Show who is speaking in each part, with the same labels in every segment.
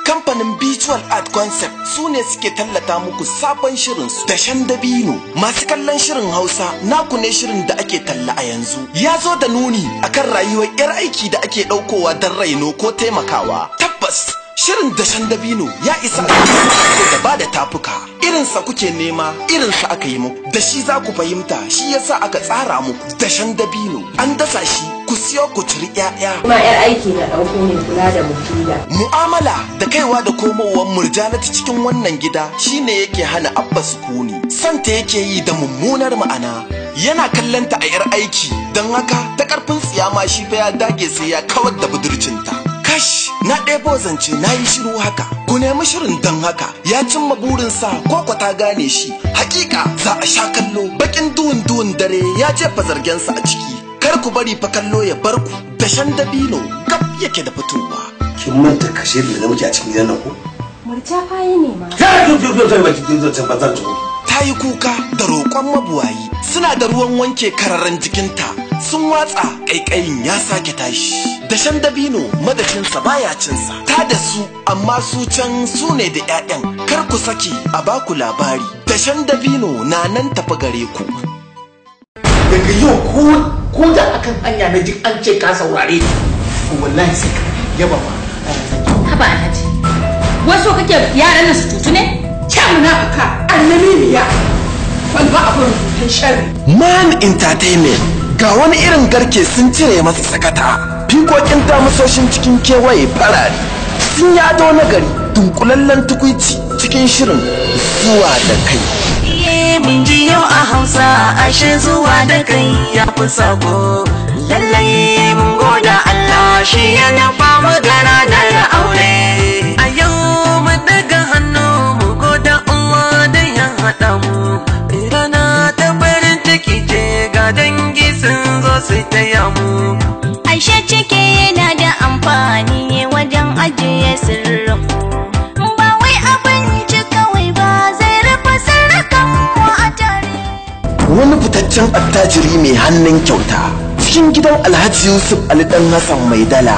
Speaker 1: Kamfanin Visual Art Concept su ne suke tallata muku sabon shirin su Dashen Dabino. Masu kallon shirin Hausa, naku ne shirin da ake talla a yanzu. Ya zo da nuni akan rayuwar 'yar aiki da ake ɗaukowa don raino ko taimakawa. Tabbas shirin Dashen Dabino ya isa da ba da tafuka. Irinsa kuke nema, irinsa aka yi muku. Da shi za ku fahimta, shi yasa aka tsara muku. Dashen Dabino, an dasa shi, ku siyo ku ciri 'ya'ya.
Speaker 2: Kuma 'yar aiki na ɗauko ne kula da mutula.
Speaker 1: Mu'amala da kaiwa da komowar Murjanatu cikin wannan gida shine yake hana Abba sukuni. Santa yake yi da mummunar ma'ana. Yana kallonta a 'yar aiki, don haka ta karfin tsiyama shi fa ya dage sai ya kawar da budurcinta. Kash, na ɗebo zance na yi shiru haka. Ku nemi shirin don haka ya cimma burinsa ko ta gane shi. Hakika za a sha kallo, bakin duhun duhun dare ya jefa zargensa a ciki. Kar ku bari fa kallo ya bar ku. Dashen Dabino gab yake da fitowa.
Speaker 3: Kin manta kashe da muke a cikin gidan nan ko?
Speaker 2: Murja fa yi ne ma.
Speaker 1: Ta yi kuka da roƙon mabuwayi, suna da ruwan wanke kararren jikinta, sun watsa ƙaiƙayin ya sake tashi. Dashen Dabino madashinsa baya cinsa, ta da su amma su can su ne da 'ya'yan. Kar ku sake a baku labari. Dashen Dabino na nan tafi gare ku.
Speaker 4: Daga yau ko da akan hanya na ji an ce ka saurare ni, wallahi sai ka yaba ma.
Speaker 5: Haba Alhaji, wasu kake yaran nan su cutu ne?
Speaker 6: Kyan munafuka, annamimiya, kwalba abin rubutun sharri.
Speaker 1: Man Entertainment ga wani irin garke sun cire masa sakata. Fikokin damusoshin cikin kewaye farare sun yado nagari dunkulallen tukuici cikin shirin Zuwa da Kai.
Speaker 7: Mun ji yau a Hausa ashe zuwa da kai ya fi sako. Lallai mun goda Allah shi ya nufa mu gara da aure. A yau mu daga hannu mu goda Allah da ya haɗa mu. Rana ta farin ciki ce ga dangi sun zo su taya mu.
Speaker 8: Aisha ciki yana da amfani wajen ajiye sirrin. Ba wai abinci kawai ba zai rufe sirrikan mu a tare.
Speaker 1: Wani fitaccen attajiri mai hannun kyauta cikin gidan Alhaji Yusuf Ali Dan Hassan mai dala.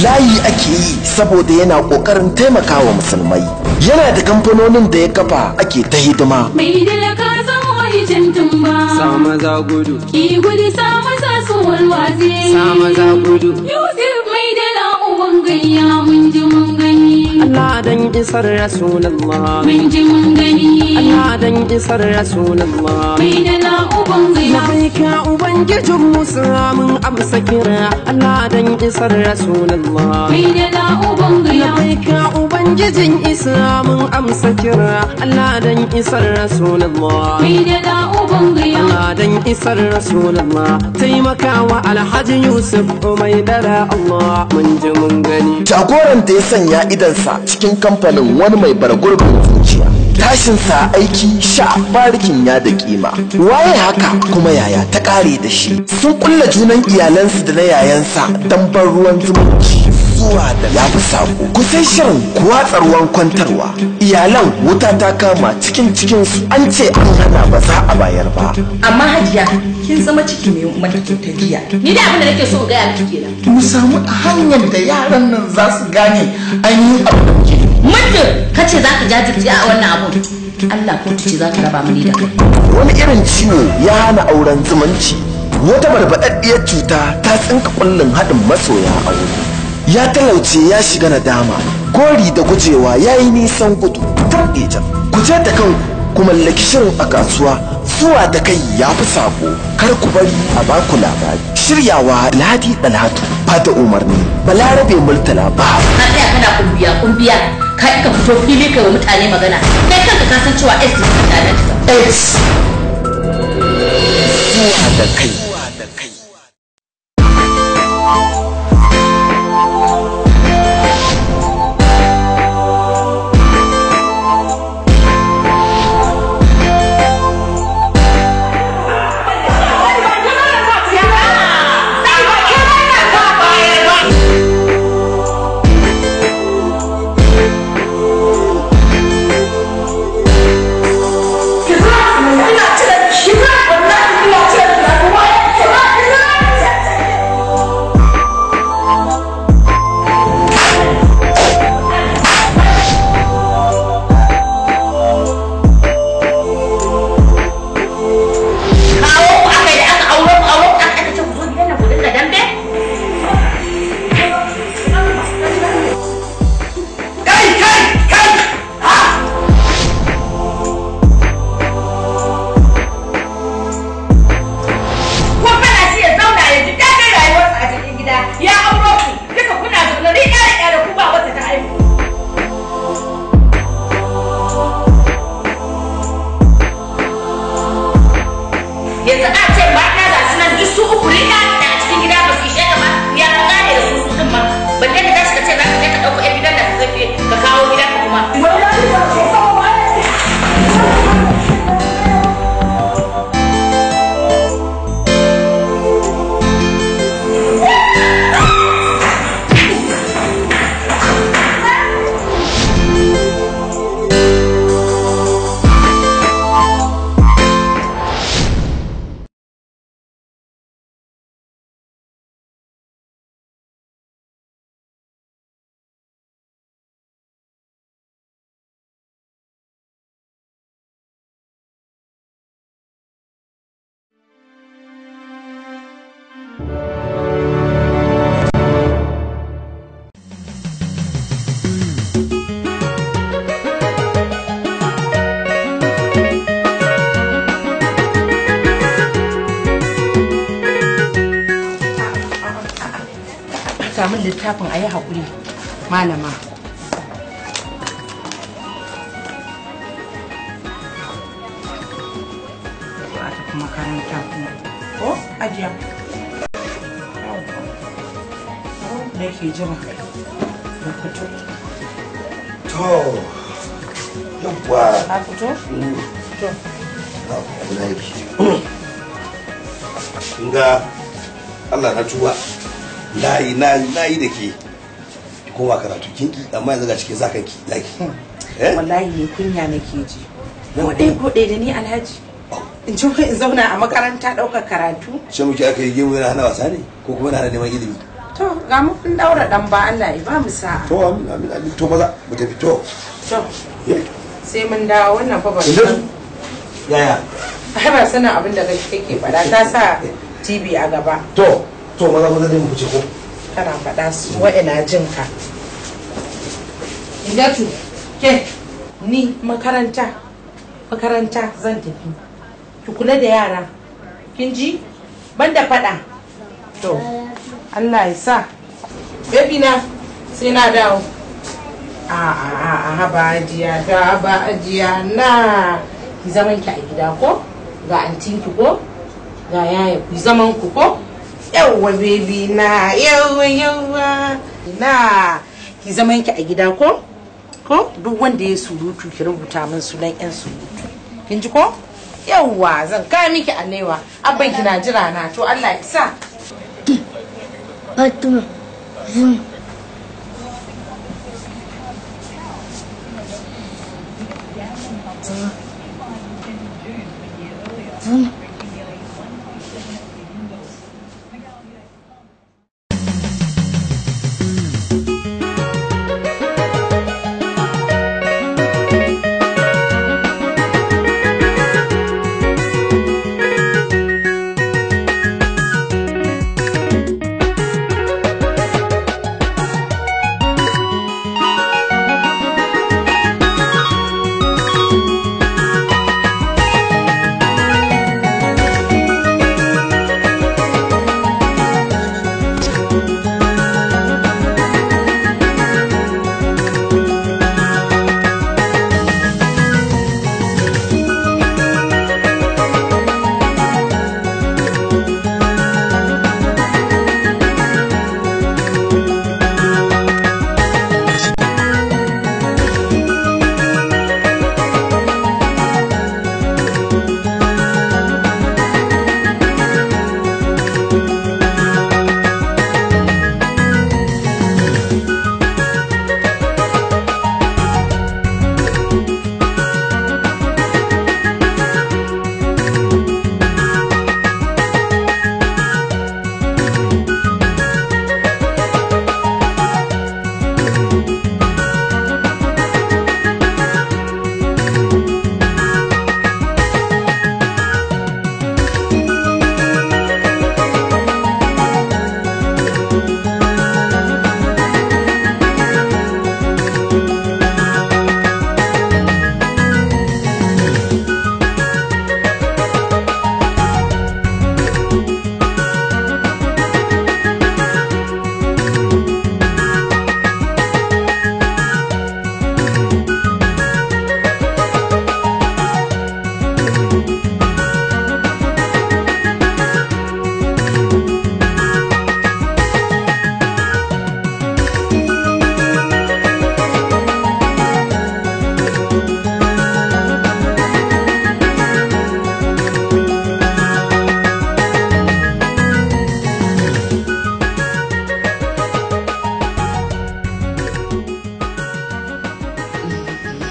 Speaker 1: Layi ake yi saboda yana kokarin taimakawa musulmai. Yana da kamfanonin da ya kafa ake ta hidima.
Speaker 9: Mai dala ka san wani cantin ba.
Speaker 10: Sa maza gudu.
Speaker 9: Ki gudu sa maza su warwatse.
Speaker 10: Sa maza gudu.
Speaker 9: Yusuf mai dala uban gayya mun ji mun gani.
Speaker 10: Allah dan isar Rasulallah.
Speaker 9: Mun ji mun gani.
Speaker 10: Allah dan isar Rasulallah.
Speaker 9: Mai dala uban gayya.
Speaker 10: Labbaika ubangijin Musa mun amsa kira. Allah dan isar Rasulallah.
Speaker 9: Mai dala uban gayya.
Speaker 10: Labbaika ubangijin Isa mun amsa kira. Allah dan isar Rasulallah.
Speaker 9: Mai dala uban gayya.
Speaker 10: Allah dan isar Rasulallah. Taimakawa Alhaji Yusuf mai dala Allah mun ji mun gani.
Speaker 1: Jagoran da ya sanya idansa cikin kamfanin wani mai bargurbin zuciya. Tashinsa aiki sha barikin ya da kima. Waye haka kuma yaya ta kare da shi. Sun kulla junan iyalansu da na yayansa don ban ruwan zumunci. Zuwa da ya fi sako. Ku sai shirin ku watsa ruwan kwantarwa. Iyalan wuta ta kama cikin cikinsu, an ce an hana ba za a bayar ba.
Speaker 5: Amma Hajiya kin zama ciki mai matakin ta jiya. Ni da abin da nake so in gaya miki kenan.
Speaker 4: Mu samu hanyar da yaran nan za su gane ainihin abu da muke.
Speaker 5: Muddin ka ce za ka jajirce a wannan abun, Allah kotu ce za ta raba mu ni da kai.
Speaker 1: Wani irin ciwo ya hana auren zumunci. Wata barbaɗaɗɗiyar cuta ta tsinka kullun haɗin masoya aure. Ya talauce ya shiga nadama, gori da gujewa ya yi nisan gudu. Tabɗejan, ku je da kanku ku mallaki shirin a kasuwa. Zuwa da Kai ya fi sako. Kar ku bari a baku labari. Shiryawa Ladi Dalhatu, bada umarni Balarabe Murtala ba.
Speaker 5: Ka tsaya kana kumbiya kumbiya, ka ka fito fili kai wa mutane magana. Kai kanka ka san cewa AIDS ne mutanen ta.
Speaker 1: AIDS. Zuwa da Kai.
Speaker 6: Ina cire, wallahi ina cire.
Speaker 5: je ka ɗauko ƴar gidan da ka zake ka kawo gidan ka kuma.
Speaker 6: Min littafin a yi haƙuri malama. A tafi makaranta kuma ko ajiya da ke jira da fito.
Speaker 3: To yawwa
Speaker 6: ka fito? To
Speaker 3: kin ga Allah na tuba, nayi nayi nayi da ke ki koma karatu kinki, amma yanzu ga cikin zakan ki zaki.
Speaker 6: Wallahi ne kunya nake ji. Ko dai ko dai da ni Alhaji. In ci in zauna a makaranta ɗaukar karatu.
Speaker 3: Ce muke aka yi gemu yana hana wasa ne ko kuma yana hana neman ilimi?
Speaker 6: To ga mu kun daura dan ba Allah ya ba mu sa'a.
Speaker 3: To amin amin amin, to maza mu tafi to.
Speaker 6: To sai mun dawo wannan fa ba.
Speaker 3: Yaya?
Speaker 6: Ai ba sanin abin da kake faɗa ta sa TV a gaba.
Speaker 3: To to maza maza dai mu fice ko.
Speaker 6: Kana faɗa su wa'ina jin ka. Indatu, ke ni makaranta makaranta zan tafi. Ki kula da yara. Kin ji? Banda faɗa. To Allah ya sa. Baby na sai na dawo. A a a haba ajiya ta haba ajiya na. Ki zaman ki a gida ko? Ga antinki ko? Ga yaya ku zaman ku ko? Yawwa baby na yawwa yawwa na ki zaman ki a gida ko? Ko duk wanda ya surutu ki rubuta min sunan yan surutu. Kin ji ko? Yawwa zan kai miki alewa. Abban ki na jira na to Allah ya sa.
Speaker 8: Fatima.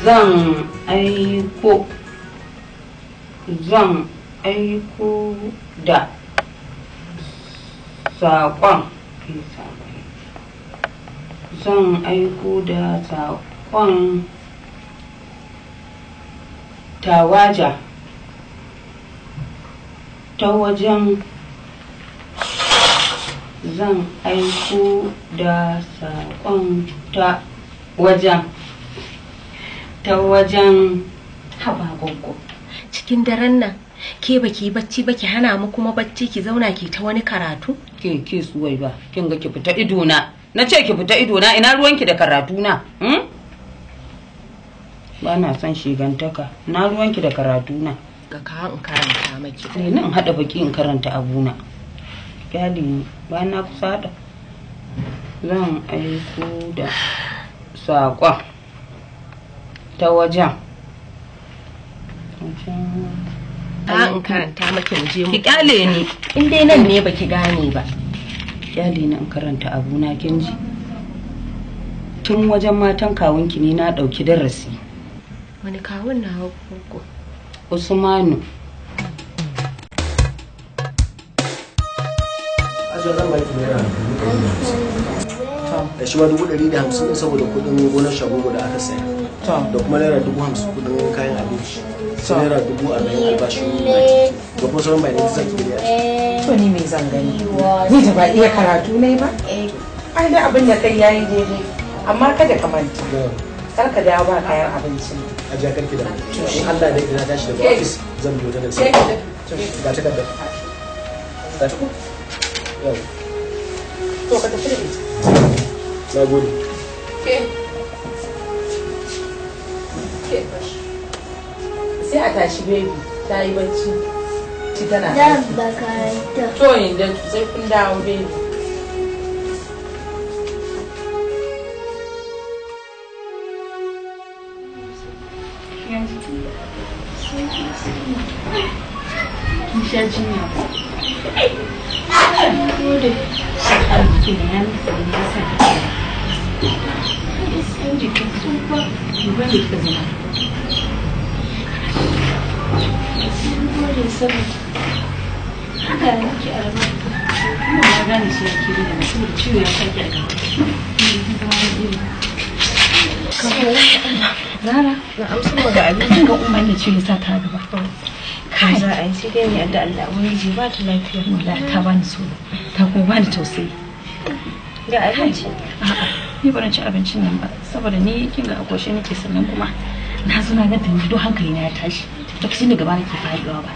Speaker 6: Zan aiko zan aiko da saƙon zan aiko da saƙon tawaja ta wajen zan aiko da saƙon ta wajen ta wajen.
Speaker 2: Haba goggo, cikin daren nan ke baki bacci baki hana mu kuma bacci, ki zauna ki ta wani karatu?
Speaker 6: Ke suwai ba, kin ga ki fita ido na. Na ce ki fita ido na, ina ruwanki da karatu na? Ba na son shigantaka. Na ruwanki da karatu na.
Speaker 2: Ga ka in karanta maki.
Speaker 6: Ne nan hada baki in karanta abuna. Kyali ni, ba na kusa hada. Zan aiko da saƙon ta wajen.
Speaker 2: A in karanta maki mu je mu.
Speaker 6: Ki kyale ni.
Speaker 2: In dai nan ne baki gane ba.
Speaker 6: Kyale ni in karanta abuna, kin ji. Tun wajen matan kawunki ne na ɗauki darasi.
Speaker 2: Wani kawun na gogo?
Speaker 6: Usmanu.
Speaker 3: Ajiya, zan baki ₦150,000. Da shi ma 150,000 ɗin saboda kuɗin gonar shagogo da aka saya. Da kuma ₦50,000 kuɗin kayan abinci. Sai ₦40,000 albashin mati. Da kuma sauran bayanai zaki gani a ciki.
Speaker 6: To ni me zan gani? Ni da ba iya karatu ne ba? Ai da abin da kai yayi daidai. Amma kada ka manta. Kar ka dawo ba kayan abincin.
Speaker 3: Ajiya, karki da. In Allah da idan na tashi daga ofis zan biyo ta nan sai. Ga takardar. Ga ta ko? Yau.
Speaker 6: To ka tafi da ita.
Speaker 3: Na gode.
Speaker 6: Ke. Ke. Sai a tashi baby, ta yi bacci. Ci tana.
Speaker 8: Zan makaranta.
Speaker 6: To inda sai kun dawo baby.
Speaker 5: Kin sha jinya ko? Gode. Arziki da ya nufi ne ya sa ki. Sun jikin sun fa duba da kika zama.
Speaker 9: Gode saboda haka nake albarka.
Speaker 5: Kuma na gane shi ke da na saboda ciwo ya sake a gaba. Kin zama wani iri. Zara,
Speaker 2: Na amsa mu ga abinci.
Speaker 5: kin ga umma da ciwo ya sa ta gaba.
Speaker 2: Kai za a yi sai dai mu yadda Allah ubangiji ba ta lafiya.
Speaker 5: Wallahi ta bani tsoro, ta kuma bani tausayi.
Speaker 2: Ga abinci.
Speaker 5: A'a, ni ba ci abincin nan ba saboda ni kin ga a koshe nake, sannan kuma na zo na ga tanji duk hankali na ya tashi. Lokacin da gaba nake faɗuwa ba.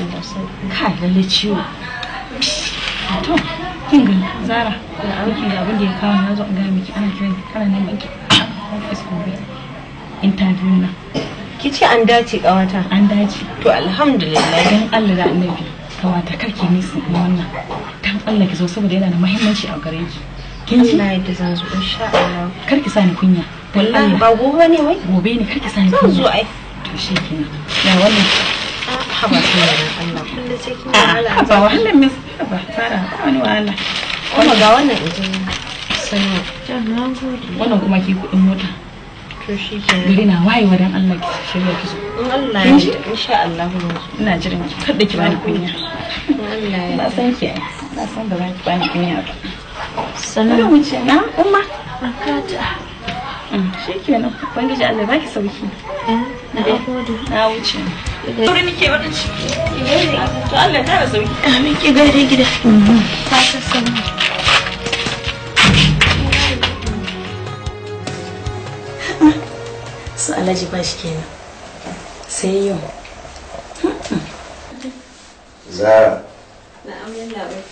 Speaker 2: Allah sarki.
Speaker 5: Kai lalle ciwo. To, kin ga Zara, kin ga abin da ya kawo na zo in ga miki, ana kiran ki, ana neman ki a office gobe. Interview na.
Speaker 2: Ki ce an dace ƙawata.
Speaker 5: An dace.
Speaker 2: To alhamdulillah.
Speaker 5: Dan Allah da Annabi, kawata karki nisi wannan. Dan Allah ki zo saboda yana da muhimmanci a gare ki. Kin ji?
Speaker 2: Allah yadda zan zo insha Allah.
Speaker 5: Kar ki sa ni kunya. Dan
Speaker 2: Wallahi
Speaker 5: Allah.
Speaker 2: ba gobe ne wai?
Speaker 5: Gobe ne, kar ki sa ni kunya.
Speaker 2: Zan zo ai.
Speaker 5: To shikenan. Ya wannan.
Speaker 2: Haba sai Allah kullum sai kin wahala.
Speaker 5: A'a, ba wahalar miss, ba Sara, ba wani wahala.
Speaker 2: Kuma ga wannan in ji sanwa. Na gode.
Speaker 5: Wannan kuma ki kuɗin mota.
Speaker 2: To shikenan.
Speaker 5: Gari na wayewa, dan Allah ki shirya ki zo.
Speaker 2: In Allah ya
Speaker 5: Kin ji?
Speaker 2: yarda insha Allah mun zo.
Speaker 5: Ina jiran ki, kada ki bani kunya.
Speaker 2: In Allah ya
Speaker 5: Na
Speaker 2: yarda.
Speaker 5: san ki ai. Na san ba za ki bani kunya ba.
Speaker 9: Sannu.
Speaker 5: Bari mu ce na umma.
Speaker 9: Rakata.
Speaker 5: Shikenan. Ubangiji Allah baki sauki.
Speaker 9: Na gode.
Speaker 5: Na wuce. Sauri nake barin shi. To Allah ya kara sauki.
Speaker 9: Amin, ki gaida gida. Fata sannu.
Speaker 11: Su Alhaji ba shi kenan. Sai yau.
Speaker 3: Zara,
Speaker 2: Na'am yalla bai.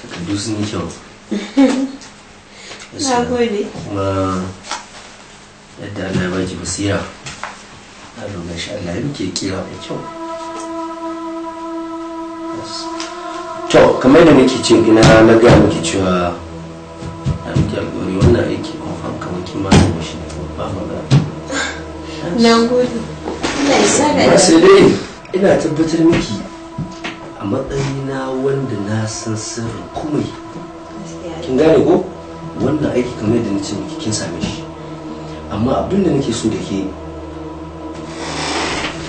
Speaker 3: takardu sun yi kyau.
Speaker 2: Na gode.
Speaker 3: Kuma yadda Allah ya baki basira, na roƙa shi Allah ya muke kira mai kyau. Yes. To, kamar yadda nake ce ina na gaya miki cewa na miki alƙawari wannan aiki confirm kamar kin ma same shi ba magana.
Speaker 2: Na gode. Allah ya saka
Speaker 3: Ba sai dai ina tabbatar miki a matsayina wanda na san sirrin komai. Kin gane ko? Wannan aiki kamar yadda nace miki kin same shi. Amma abin da nake so da ke,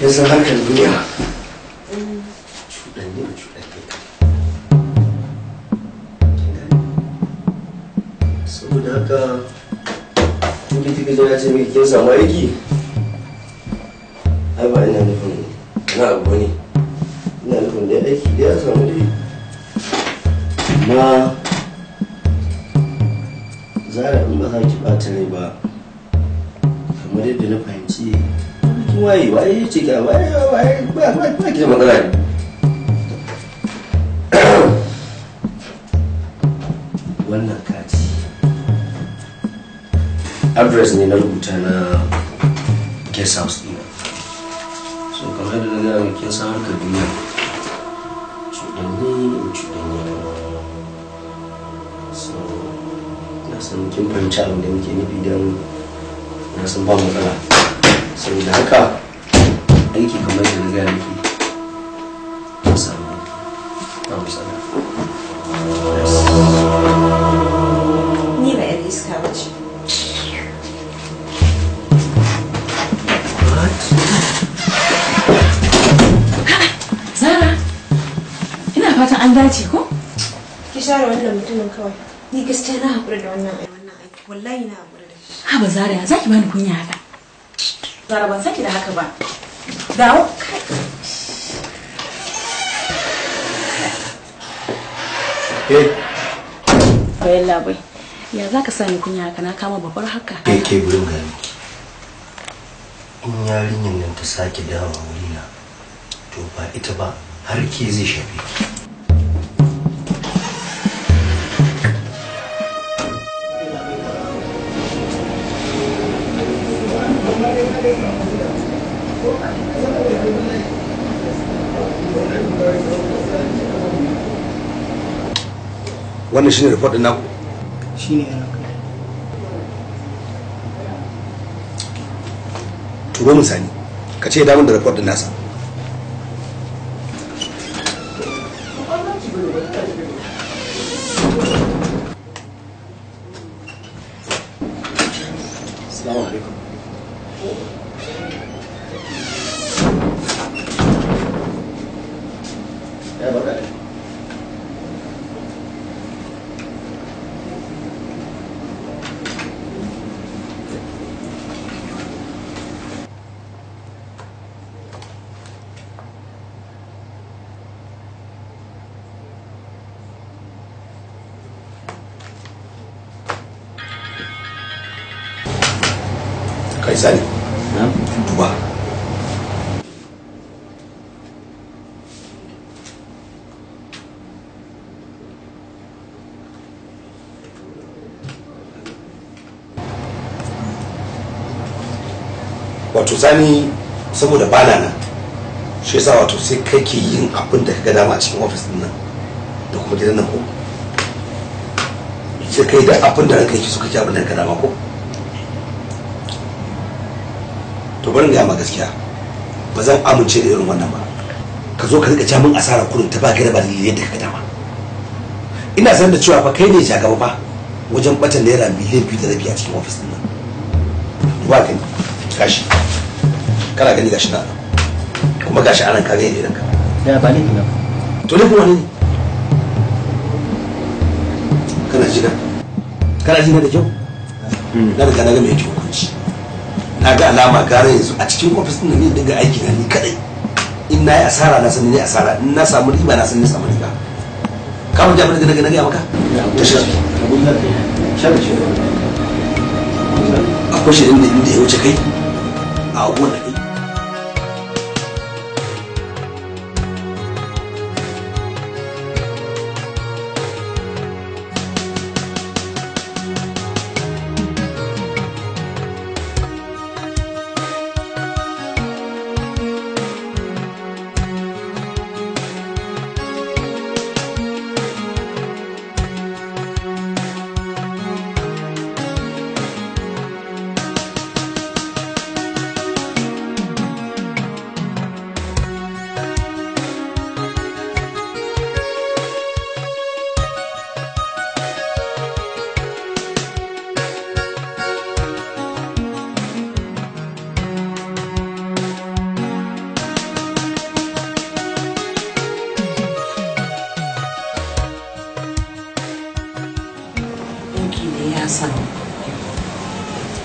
Speaker 3: yanzu harkar duniya cuɗanne da cuɗanne. Saboda haka in ki kika ji na ce miki kin samu aiki, ai ba ina nufin na abu bane, ina nufin dai aiki dai ya samu dai. Amma Zara, in ba za ki ɓata rai ba, kamar yadda na fahimci kin waye waye ce ki waye waye ba ba ba ki da matsala ne. Wannan kati address ne na rubuta na guest house ɗina. So kamar yadda na gaya miki, kin san harkar duniya, cuɗanni in cuɗanni. So na san kin fahimci abin da muke nufi, don na san ba matsala. Saboda haka aiki kamar yadda na gaya miki, kin samu aiki ba matsala.
Speaker 11: Ni ba 'yar iska ba ce.
Speaker 3: What?
Speaker 5: Zara, ina fatan an dace ko?
Speaker 11: Ki share wannan mutumin kawai. Ni gaskiya na haƙura da wannan aiki. Wallahi na haƙura da shi.
Speaker 5: Haba Zara, ya zaki bani kunya haka? Zara, ban saki da haka ba. Dawo.
Speaker 3: Eh,
Speaker 5: Bayan labai. Ya zaka sa ni kunya haka, na kama babbar haka.
Speaker 3: Ke gurin ga miki. In yarinyar nan ta sake dawowa wurina, to ba ita ba har ke zai shafe ki.
Speaker 12: Wannan shine report din naku?
Speaker 13: Shine yana kai.
Speaker 12: Turo mun Sani, ka ce ya dawo da report din nasa.
Speaker 3: Assalamu alaikum. Ya barka dai.
Speaker 12: Kai Sani, duba. Wato Sani, saboda bana nan, shi yasa wato sai kake yin abin da ka ga dama a cikin ofis din nan da kuma gidan nan ko? Sai kai da abin da ranka yake so kake abin da ka ga dama ko? To bari in gaya ma gaskiya, ba zan amince da irin wannan ba. Ka zo ka rika ja min asara kurin ta ba gaira ba dalili yadda ka ga dama. Ina sanar da cewa fa kai ne jagaba fa wajen batan naira 2.5 miliyan a cikin ofis din nan. Duba gani, gashi kana gani, gashi na kuma gashi anan ka gani idan ka
Speaker 13: Da ba laifi na.
Speaker 12: To laifin wani ne? Kana jina, kana jina da kyau. Na riga na ga mai yanke hukunci. Na ga alama gara yanzu a cikin ofis din nan dinga aiki na ni kadai. In na yi asara na san ni asara, in na samu riba na san ni samu riba. Ka mun jami'in da na gaya maka? Ta shi. Akwai shi inda ya wuce kai a abubuwan da kai.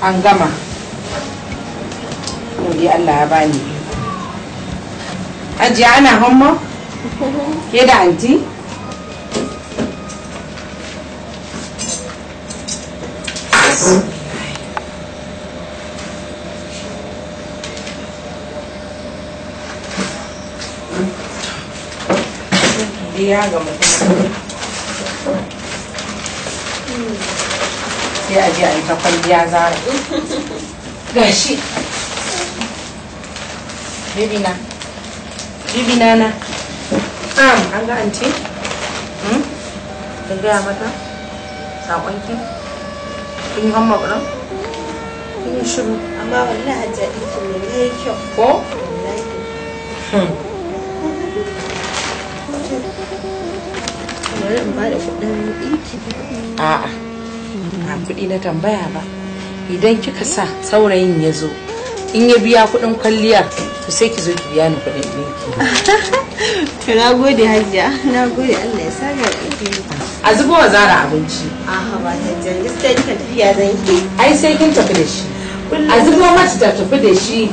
Speaker 6: An gama. Yau dai Allah ya bani. Ajiya ana hamma? Ke da anti? Ya gama sai a je a yi ta kwalliya Zara. Gashi. Baby na. Baby na na. An ga anti? Kin gaya mata? Saƙonki? Kin yi hamma ɗin? Kin yi shiru.
Speaker 11: Amma wallahi Hajiya ɗinkin ne ya yi kyau.
Speaker 6: Ko?
Speaker 11: Wallahi. Bari in bada kuɗin ɗinki.
Speaker 6: A'a. Ba kuɗi na tambaya ba. Idan kika sa saurayin ya zo, in ya biya kuɗin kwalliyar, to sai ki zo ki biya ni kuɗin ɗinki.
Speaker 11: To na gode Hajiya, na gode Allah ya saka da alheri.
Speaker 6: A zubo wa Zara abinci.
Speaker 11: A'a ba Hajiya, gaskiya kika tafiya zan yi.
Speaker 6: Ai sai kin tafi da shi. A zubo mata ta tafi da shi.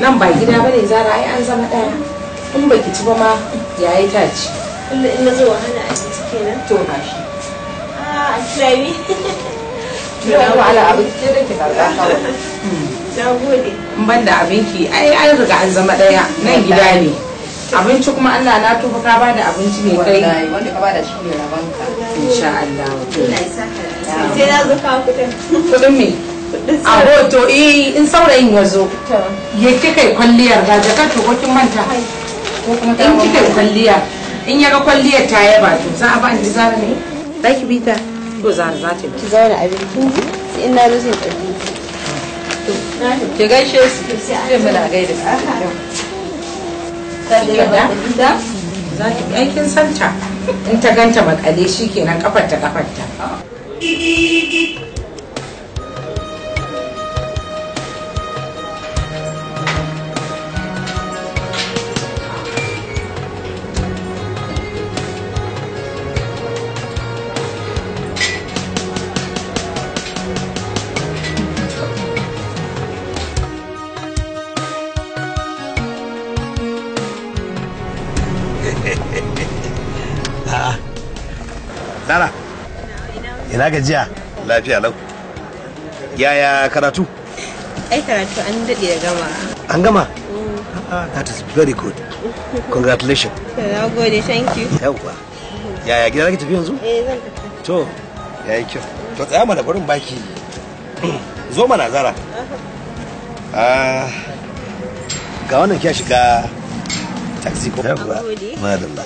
Speaker 6: Nan ba gida bane Zara, ai an zama ɗaya. In baki ci ba ma yayi ta ci.
Speaker 11: Kullum in na zo wahala abinci kenan.
Speaker 6: To ga shi.
Speaker 11: Ah, Aslami.
Speaker 6: Yau wahala abinci sai dai ki karɓa kawai.
Speaker 11: Na gode.
Speaker 6: In ban da abinki ai an riga an zama ɗaya nan gida ne. Abinci kuma Allah na tuba ka bada abinci mai kai.
Speaker 14: Wallahi wanda ka bada shi ne rabanka.
Speaker 6: Insha Allah.
Speaker 11: Allah ya saka da alheri. Sai na zo kawo kuɗin.
Speaker 6: Kuɗin me? A hoto eh in saurayin ya zo. Ya kika yi kwalliyar ga jakar to ko kin manta. In kika yi kwalliya in ya ga kwalliyar ta yaba to za a ba ni Zara ne? Za ki bi ta? To Zara za ta bi.
Speaker 11: Ki zauna abincin ji sai in na zo sai in ɗauki.
Speaker 14: Ki gaishe su. Sai muna gaida su.
Speaker 6: Za ki aikin santa in ta ganta makale shi kenan kafarta kafarta.
Speaker 12: Zara, ina gajiya? Lafiya lau. Yaya karatu?
Speaker 11: Ai karatu an daɗe da gama.
Speaker 12: An gama? That is very good. Congratulations.
Speaker 11: Na gode, thank you.
Speaker 12: Yawwa. Yaya gida zaki tafi yanzu?
Speaker 11: Eh zan tafi.
Speaker 12: To, yayi kyau. To tsaya mana barin baki. Zo mana Zara. Ah, ga wannan kiya shiga taxi ko? Yawwa. Madalla.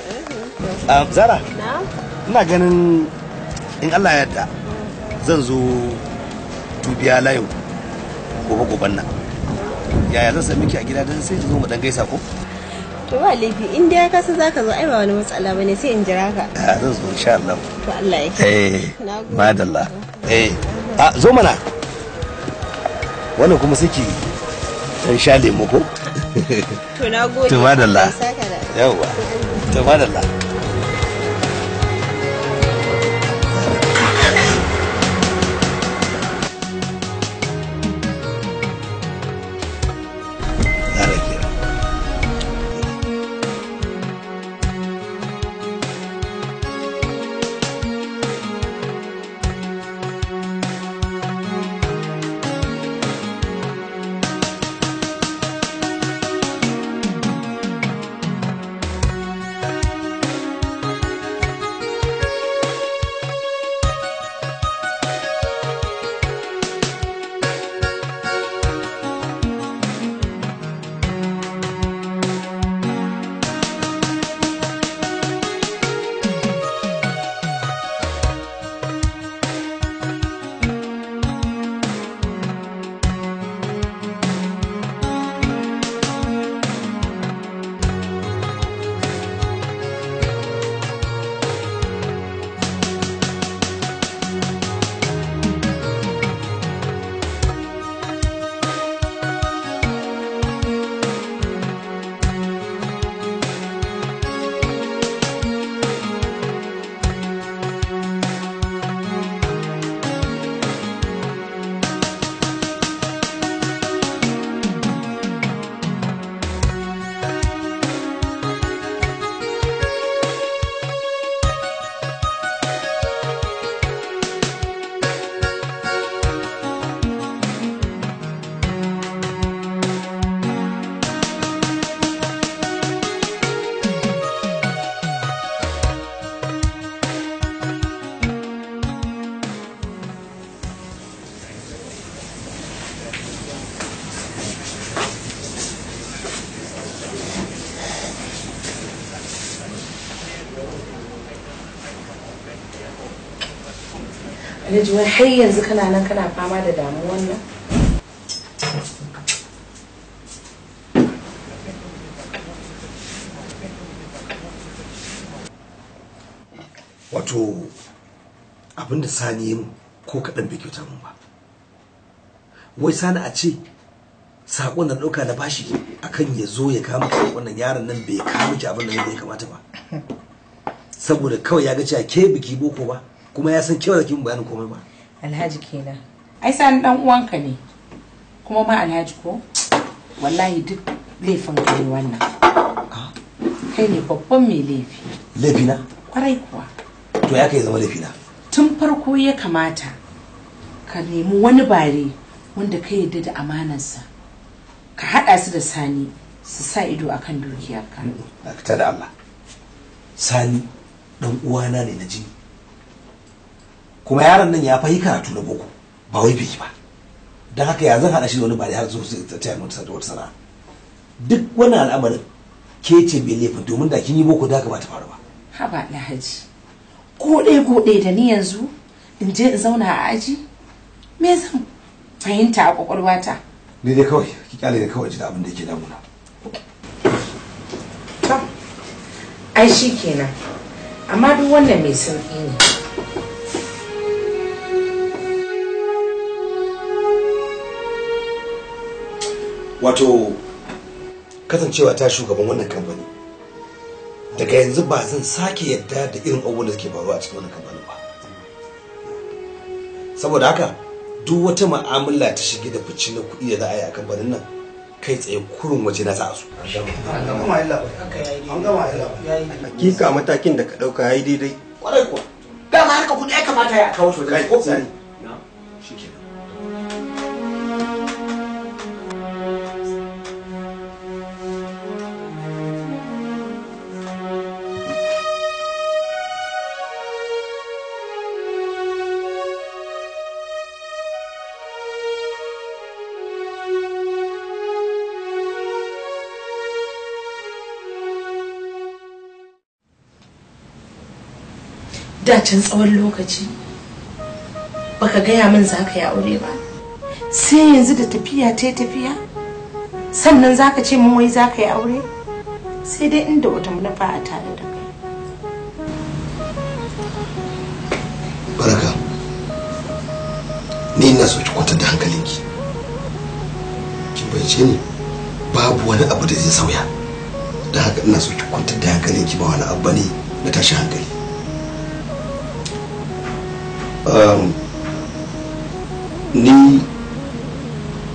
Speaker 12: Zara.
Speaker 11: Na'am.
Speaker 12: Ina ganin in Allah ya yarda zan zo dubiya layin gobe goben nan. Yaya zan sami ki a gida don sai in zo mu dan gaisa ko?
Speaker 11: To ba laifi in dai ka san zaka zo ai ba wani matsala bane sai in jira ka.
Speaker 12: A zan zo insha Allah.
Speaker 11: To Allah ya
Speaker 12: Eh. Madalla. Eh. A zo mana. Wannan kuma sai ki dan sha lemo ko?
Speaker 11: To na gode.
Speaker 12: To madalla. Yawwa. To madalla.
Speaker 6: Alhaji, wai har yanzu kana nan kana fama da damuwan nan?
Speaker 12: Wato abinda Sani ya ko kaɗan bai kyauta mun ba. Wai Sani a ce saƙon da ɗauka na bashi akan ya zo ya kama saƙon nan, yaron nan bai kama ki abin da ya kamata ba. Saboda kawai ya ga cewa ke biki boko ba, kuma ya san kewa zaki mun bayanin komai ba.
Speaker 6: Alhaji kenan. Ai Sani dan uwanka ne. Kuma ma Alhaji ko wallahi duk laifin ka ne wannan. Kai ne babban mai laifi.
Speaker 12: Laifi na?
Speaker 6: Kwarai kuwa.
Speaker 12: To ya kai zama laifi na.
Speaker 6: Tun farko ya kamata ka nemi wani bare wanda ka yarda da amanarsa. Ka haɗa su da Sani su sa ido akan dukiyarka.
Speaker 12: Dakata da Allah. Sani dan uwana ne na jini. Kuma yaron nan ya fahi karatu na boko ba wai bai ba. Don haka ya zan haɗa shi da wani bare har zo su taya mu wata sana'a. Duk wannan al'amarin ke ce mai laifin, domin da kin yi boko da haka ba ta faru ba.
Speaker 6: Haba Alhaji, ko ɗaya da ni yanzu in je in zauna a aji, me zan fahimta a kwakwalwata?
Speaker 12: Ni dai kawai ki kyale ni kawai ji da abin da yake damuna.
Speaker 6: To, ai shi kenan, amma duk wannan mai sauƙi ne.
Speaker 12: Wato kasancewa ta shugaban wannan kamfani, daga yanzu ba zan sake yadda da irin abubuwan da suke faruwa a cikin wannan kamfanin ba. Saboda haka duk wata mu'amala ta shige da fice na kuɗi da za a yi a kamfanin nan kai tsaye kurun waje na za a so.
Speaker 3: Hakika matakin da ka ɗauka ya yi daidai.
Speaker 4: Kwarai kuwa. Dama harka kuɗi ya kamata ya kawo shi wajen.
Speaker 12: Ko sani. Shikenan.
Speaker 6: Da can tsawon lokaci baka gaya min za ka yi aure ba, sai yanzu da tafiya ta tafiya sannan za ka ce min wai za ka yi aure, sai dai inda wata manufa a tare da kai.
Speaker 12: Baraka, ni ina so ki kwantar da hankalinki. Kin bayyance ni, babu wani abu da zai sauya. Da haka ina so ki kwantar da hankalinki, ba wani abu bane na tashi hankali. Ni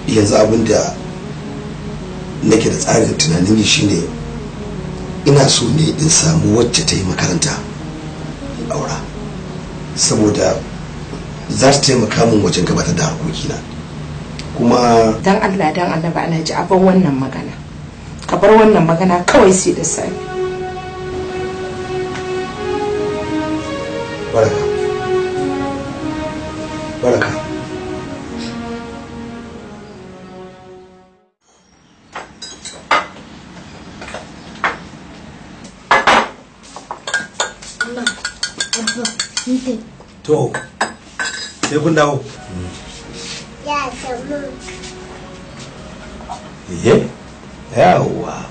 Speaker 12: yanzu abin da nake da tsarin tunanin yi shine ina so ne in samu wacce ta yi makaranta in aura, saboda za ta taimaka min wajen gabatar da harkokina. Kuma
Speaker 6: dan Allah dan Annabi Alhaji, a bar wannan magana, ka bar wannan magana kawai sai da safe.
Speaker 12: Baraka, Baraka. To, sai kun dawo.
Speaker 15: Ya samu.
Speaker 12: Iye? Yawwa.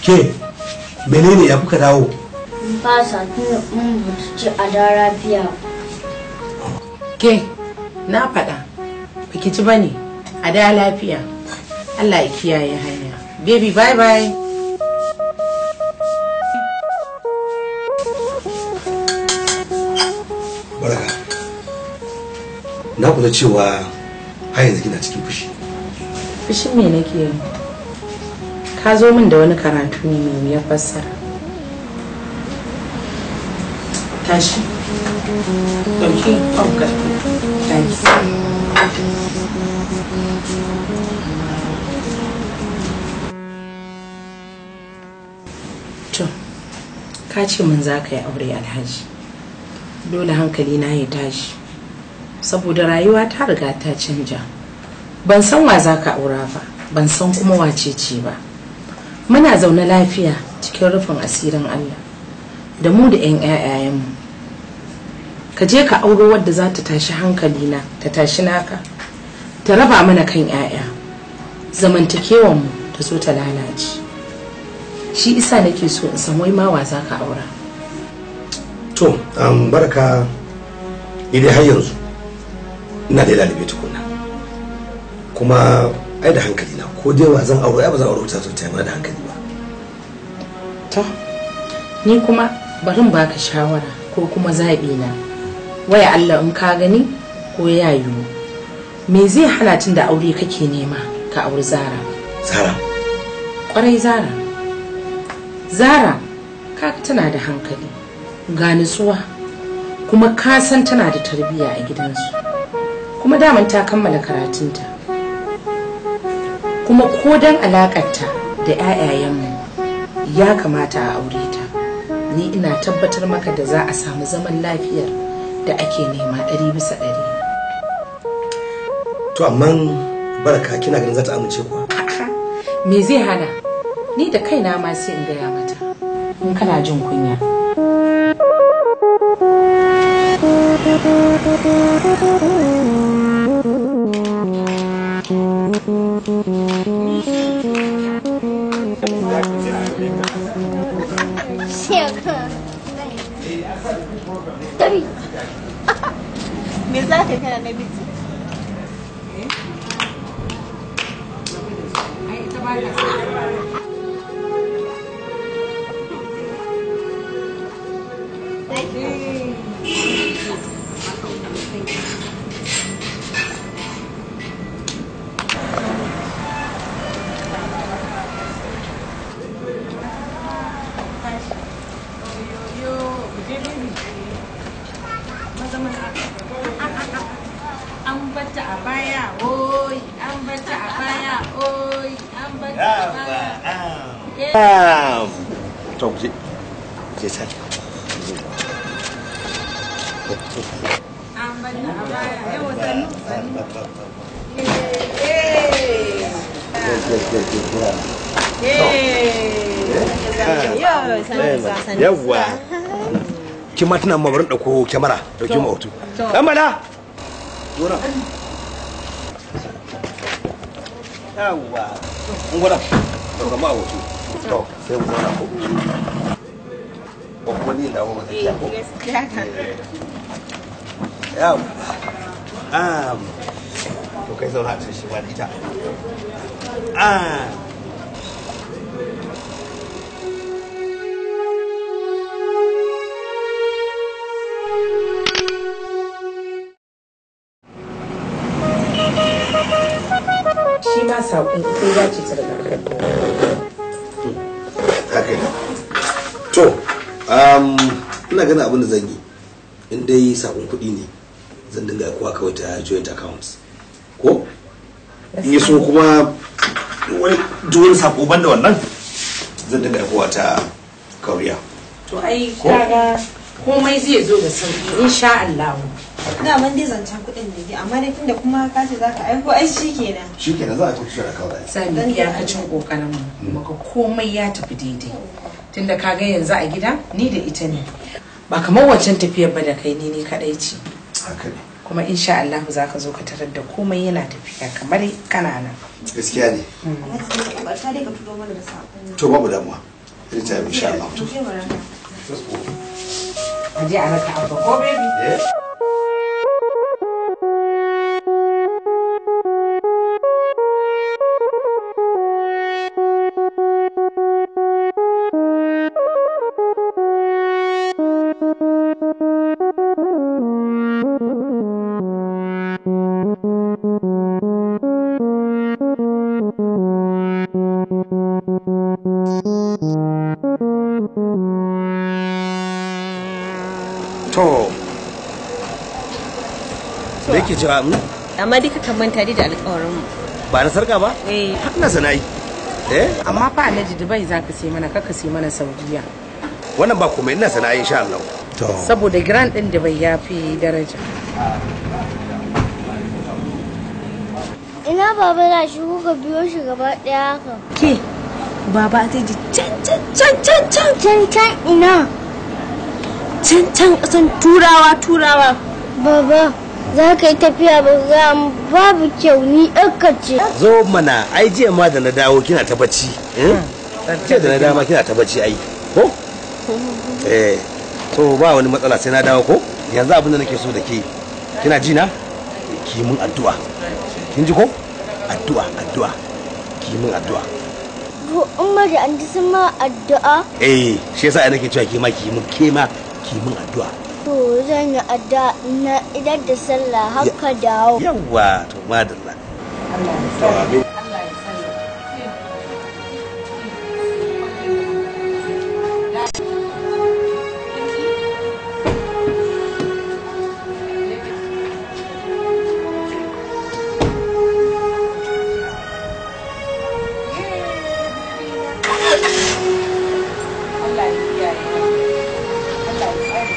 Speaker 12: Ke, menene ya kuka dawo?
Speaker 15: Mun fasa tunda mun ci a da lafiya.
Speaker 6: Ke, na faɗa. Baki ci bane. A da lafiya. Allah ya kiyaye hanya. Baby, bye bye.
Speaker 12: Baraka. Na kula cewa har yanzu kina cikin fushi.
Speaker 6: Fushin me nake yi? Ka zo min da wani karatu ne mai wuyar fassara. Tashi. Ɗauki ɗaukar. Tashi. To, ka ce min za ka yi aure Alhaji. Dole hankali na ya tashi. Saboda rayuwa ta riga ta canja. Ban san wa za ka aura ba, ban san kuma wace ce ba. Muna zaune lafiya cikin rufin asirin Allah da mu da 'yan 'ya'yayenmu. Ka je ka auro wadda za ta tashi hankalina, ta tashi naka, ta raba mana kan 'ya'ya. Zamantakewanmu ta zo ta lalace. Shi isa nake so in san wai ma wa za ka aura.
Speaker 12: To, Baraka, ni dai har yanzu ina da lalube tukuna. Kuma ai da hankali na ko dai wa zan aure, ai ba zan aure ta ta mana da hankali ba.
Speaker 6: To, ni kuma bari in baka shawara ko kuma zaɓi na. Waya Allah in ka gani ko ya yiwu. Me zai hana tun da aure kake nema ka auri Zara?
Speaker 12: Zara?
Speaker 6: Kwarai Zara. Zara, kaga tana da hankali, ga nutsuwa, kuma ka san tana da tarbiyya a gidansu. Kuma daman ta kammala karatunta. Kuma ko dan alakarta da 'ya'yayenmu ya kamata a aure ta. Ni ina tabbatar maka da za a samu zaman lafiyar da ake nema 100%.
Speaker 12: To amma Baraka, kina ganin za ta amince kuwa?
Speaker 6: Me zai hana? Ni da kaina ma sai in gaya mata. In kana jin kunya.
Speaker 11: Me za ka kana na biki?
Speaker 6: An bata a baya, oi, an bata a baya, oi, an bata a baya.
Speaker 12: To, je je can.
Speaker 6: An bata a baya, yawa sannu, sannu.
Speaker 12: Yawwa. Kin ma tana ma barin dauko kyamara, dauki mu hoto. Dan bala. Dora. Yawwa. Mun gwada. Dauka ma hoto. To, sai mu zauna ko. Ko kuma ni dawo ba tsakiya ko. Yawwa. To kai zauna a shi ba da ita.
Speaker 6: Shi ma saƙon ko ya ce ta daga
Speaker 12: haka ne. To, ina ganin abin da zan yi in dai saƙon kuɗi ne zan dinga aikowa kawai ta joint accounts ko in yi so, kuma duk wani saƙo ban da wannan zan dinga aikowa ta kauriya.
Speaker 6: To ai kaga komai zai zo da sauki insha Allah.
Speaker 11: Daman dai zancen kuɗin ne dai, amma dai tunda kuma ka ce za ka aiko ai shi kenan.
Speaker 12: Shi kenan za a tafi da kawai.
Speaker 6: Sami iyakacin kokarin mu muka komai ya tafi daidai. Tunda ka ga yanzu a gida ni da ita ne. Ba kamar wancan tafiyar ba da kai ni kadai ce.
Speaker 12: Haka ne.
Speaker 6: Kuma insha Allah za ka zo ka tarar da komai yana tafiya kamar kana nan.
Speaker 12: Gaskiya ne.
Speaker 11: Barka dai ka turo mana da saƙon.
Speaker 12: To babu damuwa. Anytime insha Allah.
Speaker 11: To.
Speaker 6: A je a raka abba ko baby?
Speaker 12: Eh. To, da yake cewa
Speaker 2: Amma duka kan manta dai da alƙawarin mu.
Speaker 12: Ba na sarka ba?
Speaker 2: Eh.
Speaker 12: Ina sanayi. Eh?
Speaker 6: Amma fa Alhaji Dubai za ka sai mana, kaka sai mana Saudiya.
Speaker 12: Wannan ba komai, ina sanayi insha Allah. To.
Speaker 6: Saboda grand din Dubai ya fi daraja.
Speaker 15: Ina baba za shi kuka biyo shi gaba ɗaya haka.
Speaker 11: Ke, baba zai ji can can can can can.
Speaker 15: Can can ina?
Speaker 11: Can can ƙasan turawa turawa.
Speaker 15: Baba, za ka yi tafiya ba ga babu kyau ni ɗauka ce.
Speaker 12: Zo mana, ai jiya ma da na dawo kina ta bacci. Jiya da na dawo ma kina ta bacci ai. Ko? Eh, to ba wani matsala sai na dawo ko? Yanzu abin da nake so da ke, kina ji na? Ki mun addu'a. Kin ji ko? Addu'a, addu'a. Ki mun addu'a.
Speaker 15: To umma da anti sun ma addu'a?
Speaker 12: Eh, shi yasa nake cewa ke ma ki mun ke ma ki mun addu'a.
Speaker 15: To zan yi addu'a na idan da sallah haka dawo.
Speaker 12: Yawwa, to madalla.
Speaker 6: Allah ya sa.
Speaker 12: Amin.
Speaker 6: Allah ya sa. Allah ya kiyaye. Allah ya tsare.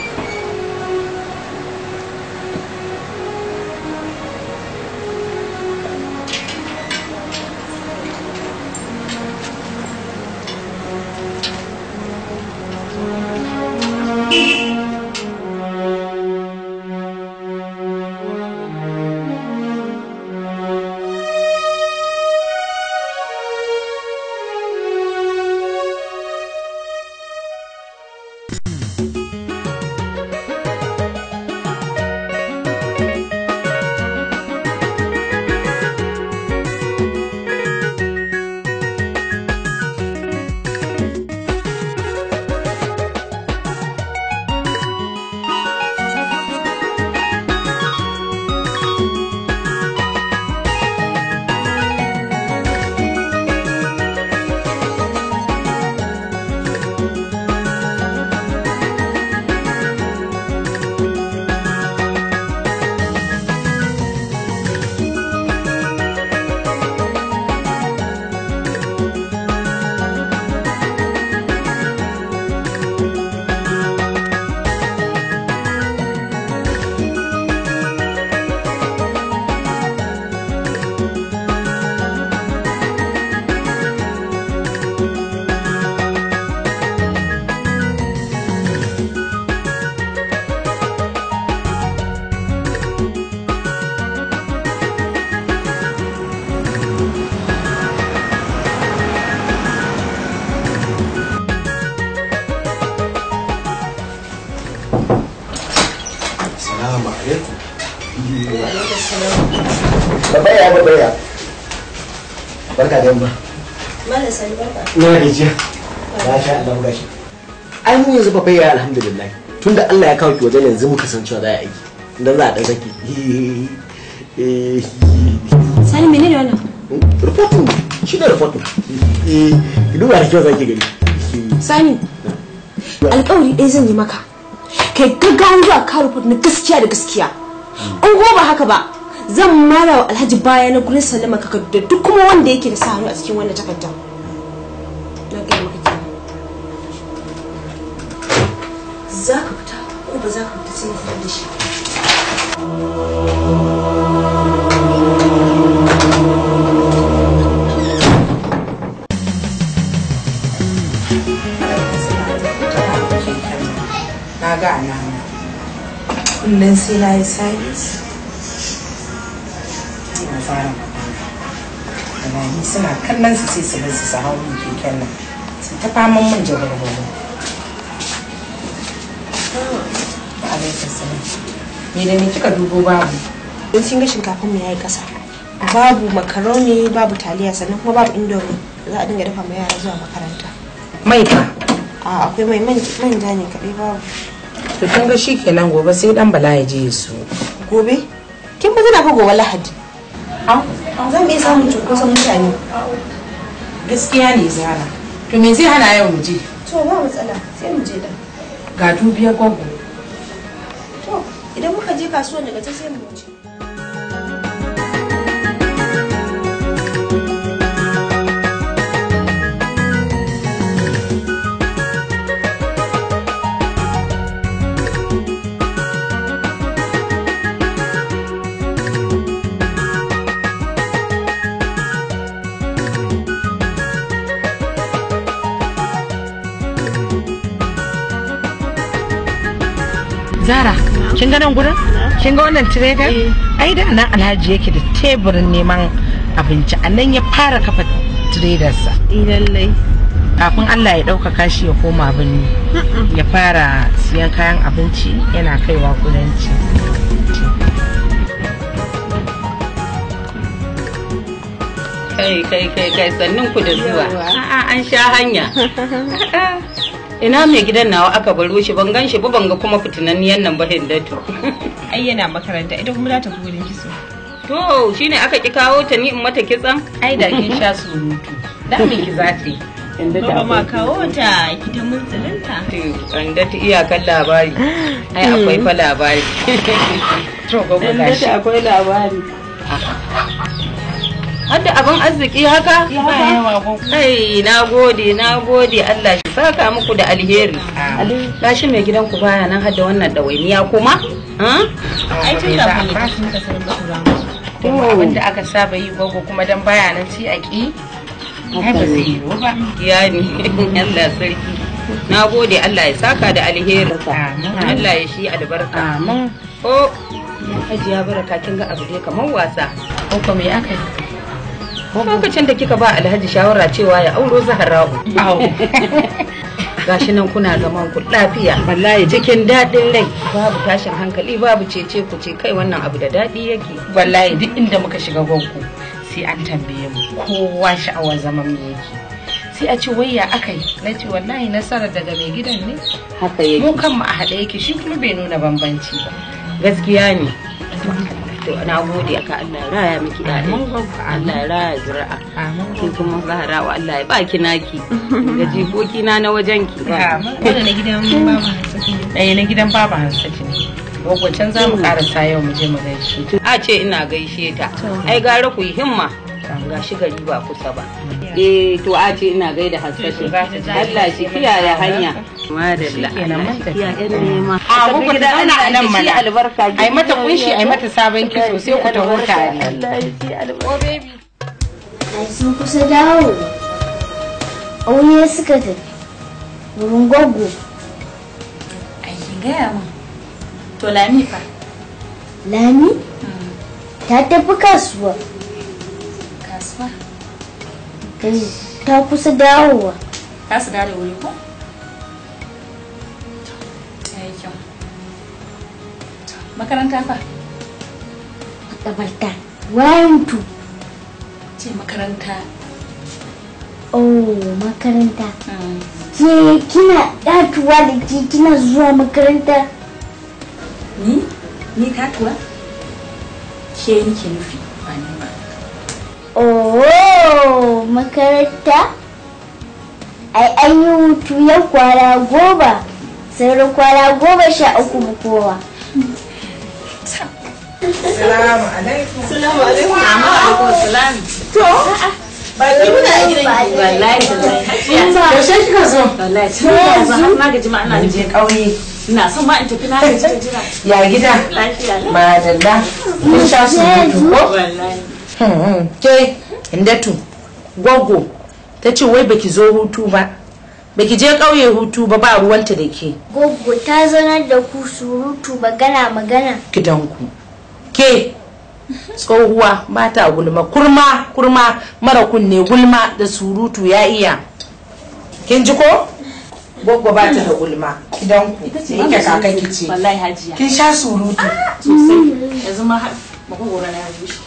Speaker 12: Assalamu alaikum. Babaya babaya. Barka da yamma.
Speaker 11: Malam Sani barka.
Speaker 3: Na gajiya. Masha Allah gashi. Ai mu yanzu babaya alhamdulillah. Tunda Allah ya kawo ki wajen yanzu muka san cewa za a aiki. Dan za a dan saki.
Speaker 11: Sani menene wannan?
Speaker 3: Reporting. Shi ne reporting. Eh, ki duba da kyau zaki gani.
Speaker 11: Sani, alƙawari ɗaya zan yi maka. Kai gaggawa zuwa ka report na gaskiya da gaskiya. In ko ba haka ba, zan mara wa Alhaji baya na gurin sallama ka da duk kuma wanda yake da sa hannu a cikin wannan takardar. Na gaya maka kenan. Za ka fita ko ba za ka fita sai na fitar da shi.
Speaker 6: Na ga alama. Kullum sai na yi sabis. Ina fara magana. Alami suna kallon su sai su bar su su hau min keken nan. Su ta faman min jagwalgwalo. Wa alaikum salam. Me da me kika dubo babu?
Speaker 11: Don kin ga shinkafin mu yayi kasa. Babu makaroni, babu taliya sannan kuma babu indomie. Za a dinga dafa ma yara zuwa makaranta.
Speaker 6: Mai fa?
Speaker 11: A akwai mai manja ne kaɗai babu.
Speaker 6: To kin ga shikenan gobe sai dan Bala ya je ya siyo.
Speaker 11: Gobe? Kin fa tana fa gobe Lahadi. Za mu iya samun cunkoson mutane.
Speaker 6: Gaskiya ne Zara. To me zai hana yau mu je?
Speaker 11: To ba matsala sai mu je da.
Speaker 6: Ga dubiyar gwaggo.
Speaker 11: To idan muka je kasuwan daga can sai mu wuce.
Speaker 6: Zara, kin ga nan gurin? Kin ga wannan trader? Ai da nan Alhaji yake da teburin neman abinci, a nan ya fara kafa tradersa.
Speaker 2: Lallai.
Speaker 6: Kafin Allah ya ɗaukaka shi ya koma birni, ya fara siyan kayan abinci yana kaiwa kudanci.
Speaker 16: Kai kai kai kai, sannun ku da zuwa. A'a, an sha hanya. Ina mai gidan nawa aka baro shi? Ban gan shi ba, ban ga kuma fitinanniyan nan ba, Hindatu.
Speaker 2: Ai yana makaranta, ita kuma za ta fi wurin kitso.
Speaker 16: To shine aka ki kawo ta ni in mata kitsan?
Speaker 6: Ai da kin sha surutu. Da me ki za ta yi?
Speaker 16: Hindatu
Speaker 2: Baba ma
Speaker 16: akwai
Speaker 2: kawo ta ki ta muntsulinta.
Speaker 16: Hindatu iyakan labari. Ai akwai fa labari.
Speaker 6: To gogo gashi.
Speaker 16: Hindatu akwai labari. Hadda abin arziki haka?
Speaker 6: Ba yawa gogo.
Speaker 16: Ai, na gode, na gode, Allah shi saka muku da alheri. Gashi mai gidanku baya nan, hadda wannan ɗawainiya kuma?
Speaker 2: Ai tun kafin ya tafi muka sanar masa za mu zo.
Speaker 6: Kuma abin da aka saba yi gogo, kuma dan baya nan sai a ki. Ai ba zai yiwu ba.
Speaker 16: Ya ni, Allah sarki. Na gode, Allah ya saka da alheri. Allah ya shi albarka.
Speaker 6: Amin.
Speaker 16: Oh, Hajiya Baraka, kin ga abu dai kamar wasa.
Speaker 6: Ko me aka yi?
Speaker 16: Lokacin da kika ba Alhaji shawara cewa ya auro Zahra'u. Gashi nan kuna zaman ku lafiya.
Speaker 6: Wallahi.
Speaker 16: Cikin daɗin rai, babu tashin hankali, babu cece ku ce, kai wannan abu da daɗi yake.
Speaker 6: Wallahi duk inda muka shiga gwaggo sai an tambaye mu, kowa sha'awar zaman mu yake. Sai a ce wai ya aka yi? Na ce wallahi nasarar daga mai gidan ne.
Speaker 16: Haka yake.
Speaker 6: Mu kanmu a haɗe yake, shi kuma bai nuna bambanci ba.
Speaker 16: Gaskiya ne. To na gode aka, Allah ya raya miki ƴaƴan. Allah ya raya zuri'a. Ki kuma Zahra'u, Allah ya baki naki. Ga jikoki na na wajen ki.
Speaker 2: Wannan na gidan Baba Hansatu ne.
Speaker 6: Eh, na gidan Baba Hansatu ne. Gwaggo, can za mu karasa yau, mu je mu gaishe ta.
Speaker 16: A ce ina gaishe ta. Ai gara ku yi himma. Ga shi gari ba kusa ba. Eh, to a ce ina gaida Hansatu. Allah shi kiyaye hanya. Madalla.
Speaker 6: Shikenan, mun
Speaker 16: Allah shi
Speaker 6: tafi.
Speaker 16: kiyaye nema.
Speaker 6: A gwaggo ta zauna a nan mana.
Speaker 16: Albarka.
Speaker 6: Ai mata kunshi, ai mata sabon kitso, sai ku taho tare.
Speaker 16: Allah ya ci albarka.
Speaker 15: Ai sun kusa dawo. Aure suka tafi. Wurin gwaggo.
Speaker 5: Ai kin gaya min. To Lami fa?
Speaker 15: Lami? Ta tafi kasuwa.
Speaker 5: Kasuwa.
Speaker 15: Kai, ta kusa dawowa.
Speaker 5: Za su dawo da wuri ko? To, yayi kyau. To, makaranta fa?
Speaker 15: Makabarta. 1 2.
Speaker 5: Ce makaranta.
Speaker 15: Oh, makaranta. Ke kina ɗatuwa da ke kina zuwa makaranta?
Speaker 5: Ni? Ni katuwa? Ke nike nufi, ba ni ba.
Speaker 15: Oh, makaranta? Ai an yi hutu yau kwana 10. Sauran kwana 13 mu kowa.
Speaker 6: Salamu alaikum.
Speaker 14: Salamu alaikum.
Speaker 16: Alaikum salam.
Speaker 6: To,
Speaker 14: Baki muna a gidan ki.
Speaker 16: Wallahi tallahi.
Speaker 6: Yaushe kika zo?
Speaker 5: Wallahi tun yanzu har na gaji ma ina
Speaker 6: Mun je ƙauye.
Speaker 5: Ina son ma in tafi, na gaji da jira.
Speaker 6: Ya gida?
Speaker 5: Lafiya lau.
Speaker 6: Madalla. Kun sha surutu ko?
Speaker 5: Wallahi.
Speaker 6: Ke, Hindatu, gwaggo, ta ce wai baki zo hutu ba. Baki je ƙauye hutu ba, ba ruwanta da ke.
Speaker 15: Goggo ta zaunar da ku surutu magana magana.
Speaker 6: Gidanku. Ke, tsohuwa ba ta gulma, kurma, kurma mara kunne, gulma da surutu ya iya. Kin ji ko? Gwaggo ba ta da gulma. Gidanku.
Speaker 5: Ita ce
Speaker 6: Yake kakanki ce.
Speaker 5: Wallahi Hajiya.
Speaker 6: Kin sha surutu.
Speaker 5: Sosai. Yanzu ma har makogoro na ya bushe.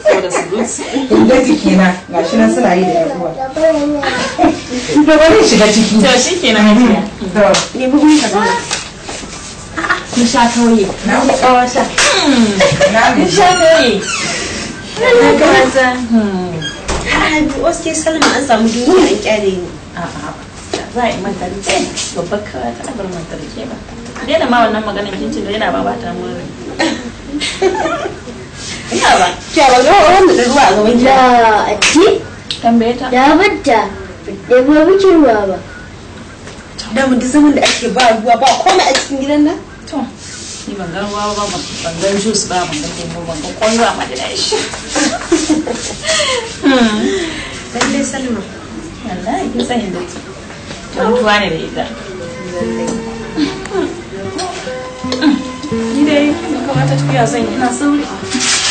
Speaker 5: Saboda surutu.
Speaker 6: Hindatu kenan, gashi nan suna yi da yan uwa. To bari in shiga ciki.
Speaker 5: To shikenan Hajiya.
Speaker 6: To.
Speaker 11: Ne bugun ka zauna. Kun sha kauye.
Speaker 6: Na
Speaker 11: Kawata.
Speaker 6: Na
Speaker 11: Kun sha kauye. Kawata. A'a, wasu ke Salma, an samu duniya an kyale ni.
Speaker 5: A'a. Za a yi manta da ke. Babbar kawata, a bar manta da ke ba. Daina ma wannan maganin, kin ce da yana ba bata mun rai. Ina ba.
Speaker 11: Kya ba ga wanda da ruwa a gaban ki.
Speaker 15: Da ati?
Speaker 5: Tambaye ta.
Speaker 15: Da batta. Ɗebo miki ruwa ba.
Speaker 11: Da mun duk zaman da ake ba ruwa ba komai a cikin gidan nan.
Speaker 5: To, ni ban ga ruwa ba, ban ga juice ba, ban ga lemo, ban ga komai ba, amma da na shi.
Speaker 11: Lalle Salma.
Speaker 5: Wallahi kin san inda ta. Mutuwa ne da ita. Ni dai kin ga kamata tafiya zan yi, ina sauri.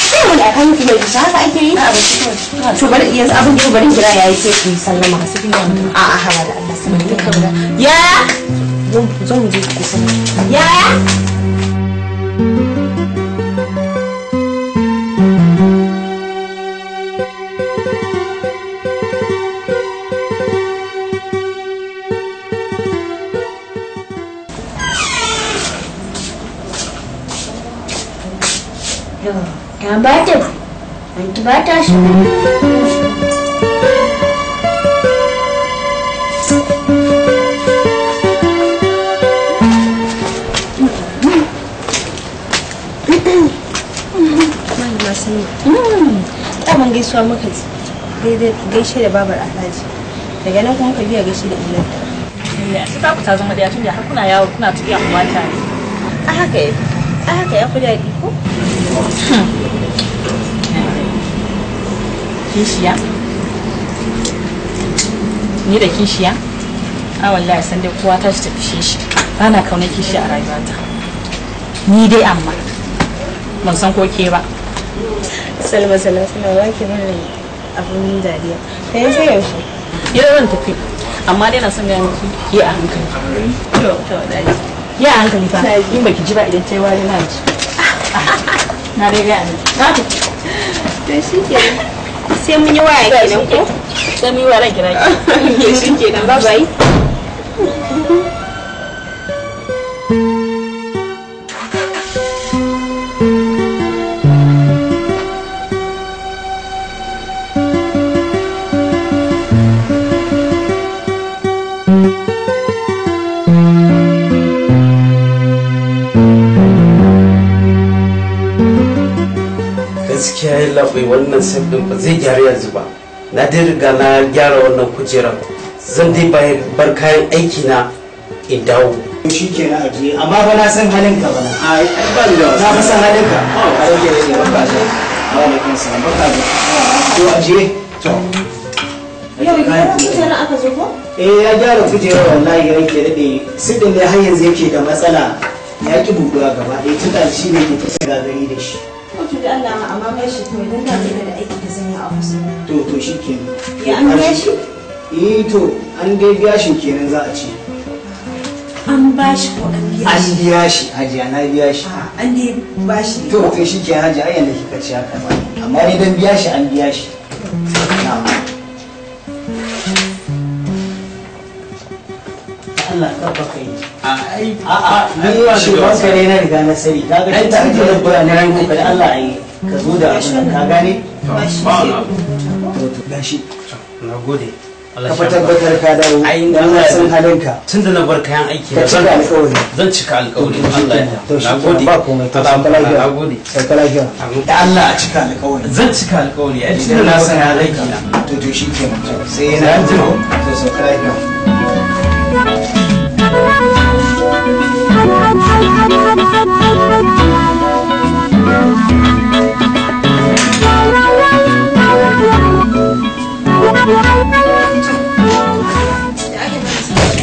Speaker 11: Sai mun aka miki bai bisa haka ake yi?
Speaker 5: A ba ki kawai.
Speaker 11: To bari yanzu abin da bari kira yayi sai ku yi sallama. A'a haba da Allah sai mun duka guda. Yaya? Zo mu je ku sallama. Yaya?
Speaker 15: Ta ba ta, anti ba ta shiga.
Speaker 11: Malama Salma. Daman gaisuwa muka ji. Daidai gaishe da babar Alhaji. Daga nan kuma ka biya gaishe da Innarta.
Speaker 5: Eh, sai ta ku ta zama daya tunda har kuna yawo kuna tafiya ku ba tare.
Speaker 11: A haka ya a haka ya fi daɗi ko?
Speaker 5: Kishiya? Ni da kishiya? A wallahi san dai kowa ta tafi shi. Ba na kaunar kishiya a rayuwata. Ni dai amma ban san ko ke ba.
Speaker 11: Salma Salma Salma ba ki bani abun dariya. Kai sai yaushe?
Speaker 5: Yau zan tafi. Amma dai na son gaya miki yi a hankali.
Speaker 11: To to dai.
Speaker 5: Yi a hankali fa. In baki ji ba idan ta yi wari na ji. Na dai gaya miki. Na tafi.
Speaker 11: To shi kenan. Sai mun yi waya kenan ko?
Speaker 5: Sai mun yi waya kira ki.
Speaker 11: To shi kenan bye bye.
Speaker 3: Gaskiya ya labai wannan sef din ba zai gyara yanzu ba. Na dai riga na gyara wannan kujerar, zan dai bar kayan aiki na in dawo.
Speaker 13: Shi ke na ajiye, amma ba na san halin ka bana.
Speaker 3: Ai ba ni da
Speaker 13: Na fa san halin ka. A rage rage baka zo. Wa alaikum salam baka zo. To ajiye.
Speaker 3: To.
Speaker 11: Yau gyara kujerar aka zo ko?
Speaker 13: Eh ya gyara kujerar wallahi ya rike dade. Sidin ne har yanzu yake da matsala. Ya ki buɗewa gaba ɗaya tun da shi ne ke ta gagari da shi.
Speaker 11: Ko da Allah ma amma bai shi kawai dan da ina da aiki da zan yi a ofis.
Speaker 13: To shi kenan.
Speaker 11: Ya an biya shi?
Speaker 13: Eh to an dai biya shi kenan za a ce.
Speaker 11: An ba shi ko an biya
Speaker 13: An
Speaker 11: shi?
Speaker 13: biya shi hajiya na biya shi.
Speaker 11: An dai ba shi.
Speaker 13: To shi kenan hajiya ai yanda kika ce haka ba. Amma dai dan biya shi an biya shi. Na'am. Allah ka baka yi.
Speaker 4: Ai
Speaker 13: A'a ni shugaban ka ne na riga na sani kaga
Speaker 3: Ai,
Speaker 13: tun da
Speaker 3: tun da
Speaker 13: ake da na rango ka da Allah ai ka zo da abin nan, ka gane? To gashi.
Speaker 3: Na gode.
Speaker 13: Ka fa tabbatar ka dawo.
Speaker 3: Ai
Speaker 13: Dan na san halinka.
Speaker 3: Tun da na bar kayan aiki
Speaker 13: Ka
Speaker 3: na
Speaker 13: cika alƙawari.
Speaker 3: zan cika alƙawari Allah ya
Speaker 13: To shi
Speaker 3: Na gode.
Speaker 13: ba komai to sauka lafiya.
Speaker 3: Na gode.
Speaker 13: Sauka lafiya. Da Allah a cika alƙawari.
Speaker 3: Zan cika alƙawari ai tun da
Speaker 13: Idan
Speaker 3: na
Speaker 13: na
Speaker 3: bar
Speaker 13: san
Speaker 3: kayan aiki
Speaker 13: halinka.
Speaker 3: na.
Speaker 13: To shi kenan. Sai
Speaker 3: Sai
Speaker 13: yana
Speaker 3: an jima.
Speaker 13: To sauka lafiya.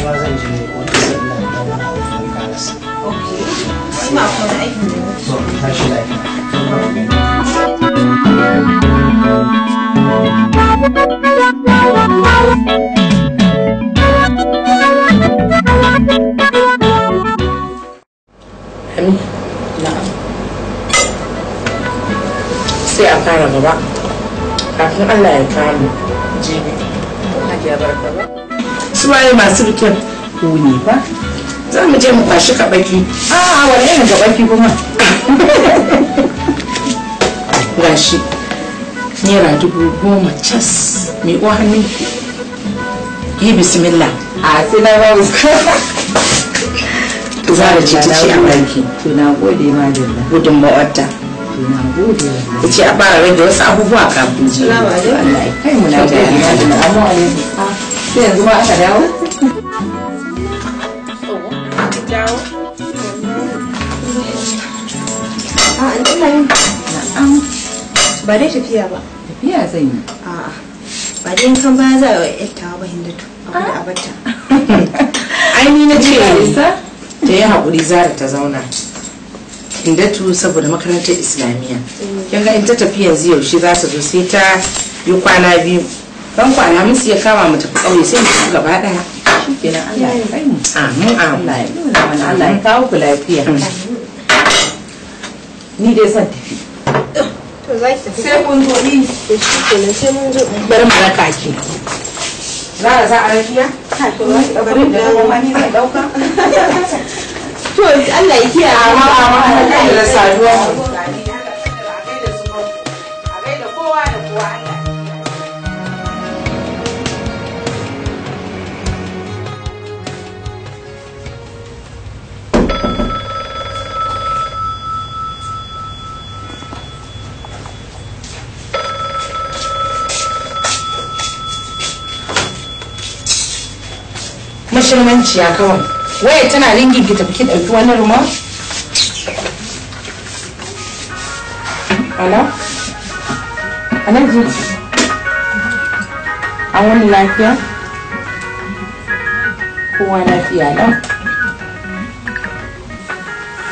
Speaker 13: Ma zan je ofis ina da wani abu zan karasa.
Speaker 11: Okay. Ina akwai aikin da nake.
Speaker 13: To tashi lafiya.
Speaker 6: Ami, na'am. Sai a fara gaba kafin Allah ya kamu jibi. Hajiya barka ba. Su waye masu bikin? Ku ne ba? Za mu je mu kwashi kaɓaki. A'a wani irin kaɓaki kuma? Gashi. ₦10,000 cas mai uwa hannunki. Yi bismillah.
Speaker 16: A sai na ba
Speaker 6: Zara ce ta ce a baki.
Speaker 16: To na gode madalla.
Speaker 6: Gudunmawarta.
Speaker 16: To na gode wallahi.
Speaker 6: Ta ce a fara rage wasu abubuwa kafin jibi.
Speaker 16: Salamu alaikum. Allah ya kai mu na gode madalla. Amma alaikum. Sai yanzu ma aka dawo?
Speaker 11: A'a ina yin.
Speaker 16: Na'am.
Speaker 11: Ba dai tafiya ba.
Speaker 16: Tafiya zan yi.
Speaker 11: A'a. Ba dai yankan baya za a yi wa ƴar tawa ba Hindatu. Abu da abarta.
Speaker 6: Ai ni na ce ta yi haƙuri Zara ta zauna. Hindatu saboda makarantar Islamiyya. Kin ga in ta tafi yanzu yaushe za ta zo sai ta yi kwana 2. Ran kwana musu ya kama mu tafi ƙauye sai mu tafi gaba ɗaya.
Speaker 16: Shikenan Allah ya kai mu.
Speaker 6: Amin amin.
Speaker 16: Allah ya nuna mana, Allah ya kawo ku lafiya. Ni dai zan tafi.
Speaker 11: To za ki tafi.
Speaker 6: Sai kun zo ni.
Speaker 11: To shikenan sai mun zo.
Speaker 6: Bari mu raka ki. Zara za a rakiya?
Speaker 11: To za ki ɗauka
Speaker 16: Da kuma ni zan ɗauka.
Speaker 11: To Allah ya kiyaye.
Speaker 6: Amma amma Allah ya saduwa. Mashirmanciya kawai. Waya tana ringin ki tafi ki ɗauki wani remote? Hello? Alhaji? An wani lafiya? Kowa lafiya lau?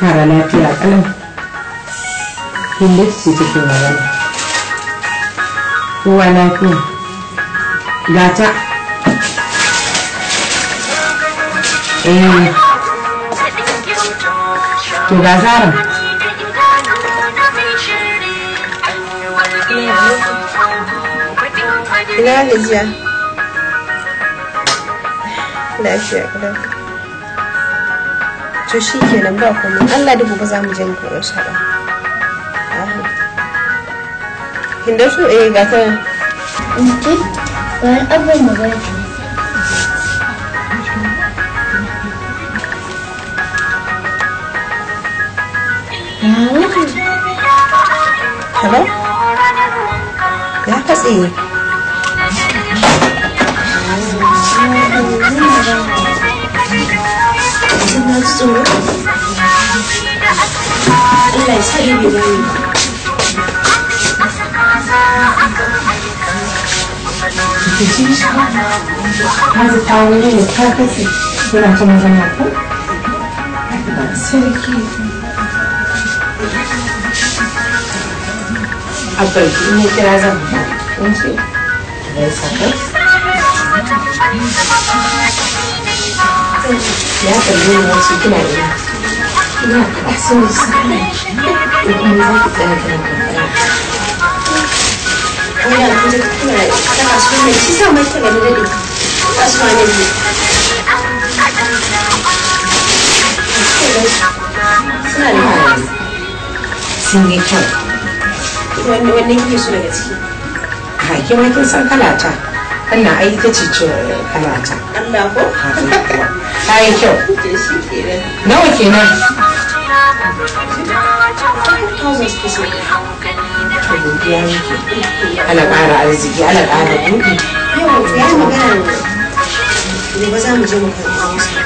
Speaker 6: Mara lafiya ƙalau. Hindatu ce take magana. Kowa lafiya. Gata. Eh. To ga Zara.
Speaker 11: Ina gajiya. Lafiya ƙalau. To shi kenan ba komai. Allah da gobe za mu je mu karɓo saƙon. Hindatu eh ga ta nan.
Speaker 15: Anti, wani abin magana.
Speaker 11: Hello? Ya katse. Na ji tsoro. Allah ya sa dai bai gane ba.
Speaker 6: Ta zata wani ne ta katse. Yana ta magana ko? Sarki. Abbanki in ya kira zan ba. In ce? Ya saka. Ya kalli ni wace kina ina. Ina faɗa sun yi saka. Ko kuma za ki tsaya kina tambaya.
Speaker 11: Ina kuma kina ta kasuwa ne shi sa mai kika da dade. Kasuwa ne biyu. Suna da kyau.
Speaker 6: Sun yi kyau.
Speaker 11: Wanne kike so daga ciki?
Speaker 6: Ha ke ma kin san kalata. Wannan ai ita ce kalata.
Speaker 11: Allah ko?
Speaker 6: Ta yi kyau.
Speaker 11: To shi kenan.
Speaker 6: Nawa kenan?
Speaker 11: 5,000 suke so.
Speaker 6: To godiya muke. Ana ƙara arziki, ana ƙara buɗi.
Speaker 11: Yau ya yi magana gobe za mu je mu karɓo musu.
Speaker 6: To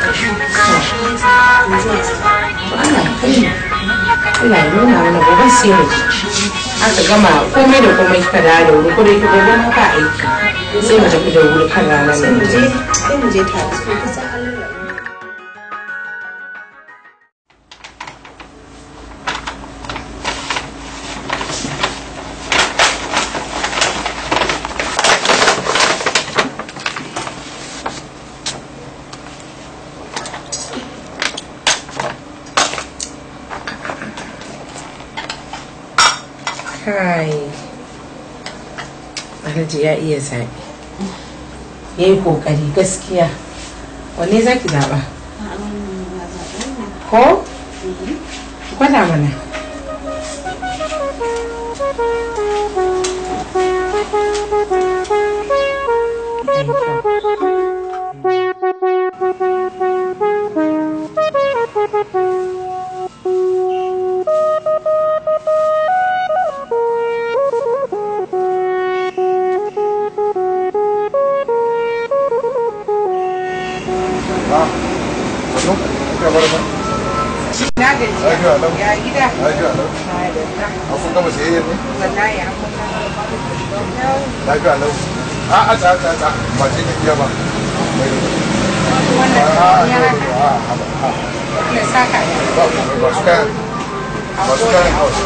Speaker 6: Allah ya kai mu. Allah ya nuna mana gobe sai mu je. Aka gama komai da komai kika dawo da wuri ko da yake gobe ma ba aiki. Sai mu tafi da wuri kan ranar
Speaker 11: Sai
Speaker 6: nan.
Speaker 11: mu je sai mu je tare. Sai ka san halin rayuwa.
Speaker 6: Kai. Alhaji ya iya zaɓe. Ya yi ƙoƙari gaskiya. Wanne za ki zaɓa? Ko? Ki gwada mana. Na gaji. Ya gida.
Speaker 4: Kun gama sayayyar ne?
Speaker 6: Wallahi an kusa.
Speaker 4: Lafiya lau. A a ta ta ta ba ce ka iya ba.
Speaker 6: Wannan
Speaker 4: A
Speaker 6: ya
Speaker 4: a a
Speaker 6: Allah saka ya.
Speaker 4: ba ba su kayan.
Speaker 17: Masu kayan kawai.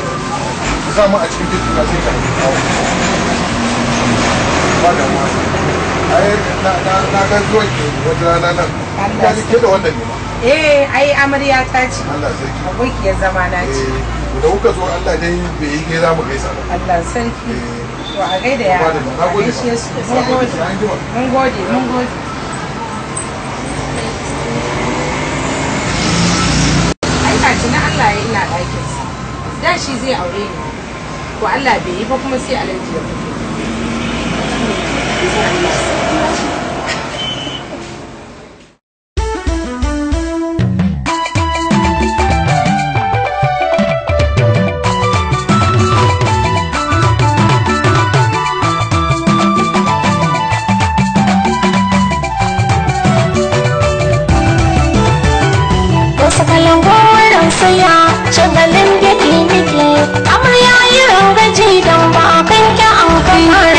Speaker 17: Ku sa mu a cikin titin na sai ka kawo. Ba damuwa. Ai na ga zuwan ki wata rana nan. Ka ji ke da wannan ne ma.
Speaker 6: Eh, ai amarya ta ce.
Speaker 17: Allah sarki.
Speaker 6: Abokiyar zama na ce.
Speaker 17: Eh, da kuka zo Allah dai bai yi kai za mu gaisa ba.
Speaker 6: Allah sarki. To a gaida yara.
Speaker 17: Na gode.
Speaker 6: Gaishe su. Mun gode. Mun gode, mun gode. Ai ka na Allah ya ina ɗakin sa. Da shi zai aure ni. To Allah bai yi ba kuma sai Alhaji ya fito.
Speaker 8: Shagalin biki muke amarya yi rangaji don ba kan ki an kamar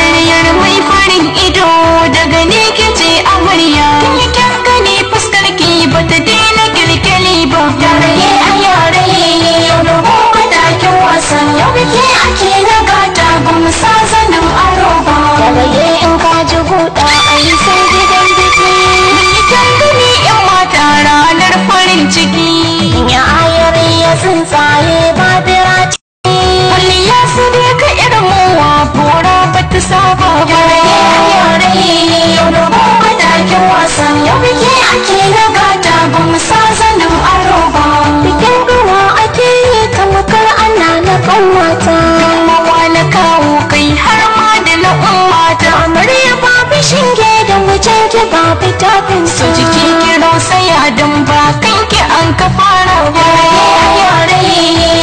Speaker 8: mai farin ido daga ne ke ce amarya kin yi kyan gani fuskar ki bata daina kirkiri ba yaraye a yaraye yau da gobe takin wasa yau biki ake na gata ba mu sa zanin aro ba yaraye in ka ji guda a yi sai gidan biki mun yi kyan gani yan mata ranar farin ciki ya ayar ya tsuntsaye ba bira ce kwalliya su dai ka irin mowa bora ba ta saba ba yare yau da gobe takin wasa yau biki ake na gata ba mu sa zanin aro ba bikin ruwa ake yi tamkar ana na kanwata mawa na kawo kai har ma da na ummata amarya babu shinge da wajen ki babu tafin so jiki kiro saya don ba kanki an ka fara ba yare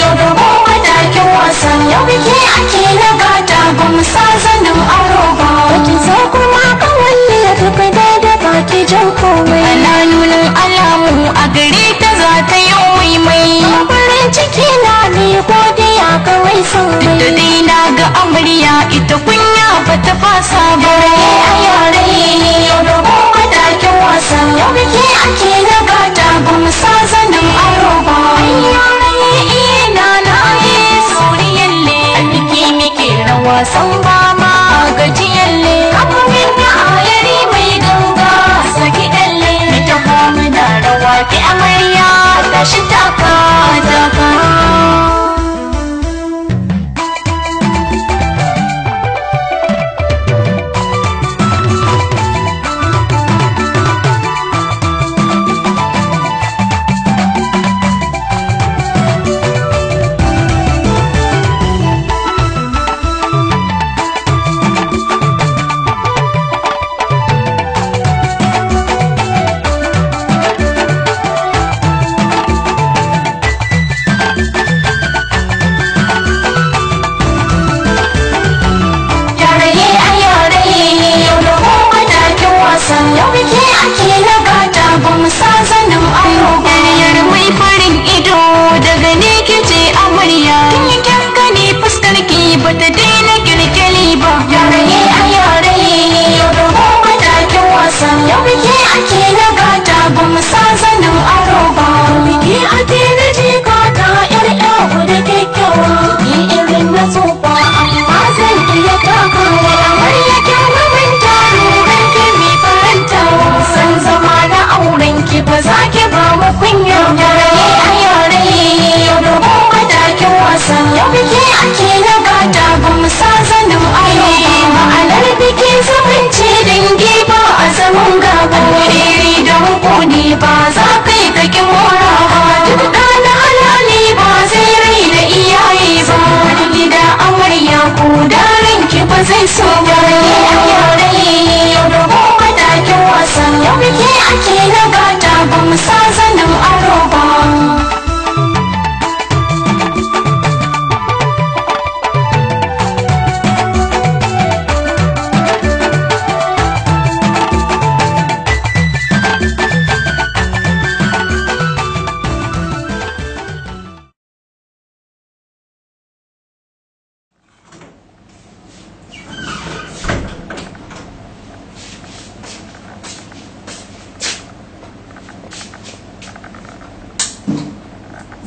Speaker 8: yau da gobe takin wasa yau biki ake na gata ba mu sa zanin aro ba baki zo kuma kawai ya tafi daidai baki jan komai ana nunin alamu a gare ta za ta yi maimai farin ciki na ne godiya kawai sun mai da dai na ga amarya ita kunya ba ta fasa ba yare yau da gobe takin wasa yau biki ake na gata ba mu sa zanin aro ba wasan ba ma gajiyalle kafin na ayari mai ganga saki dalle ni ta koma da rawa ki amarya tashi taka taka.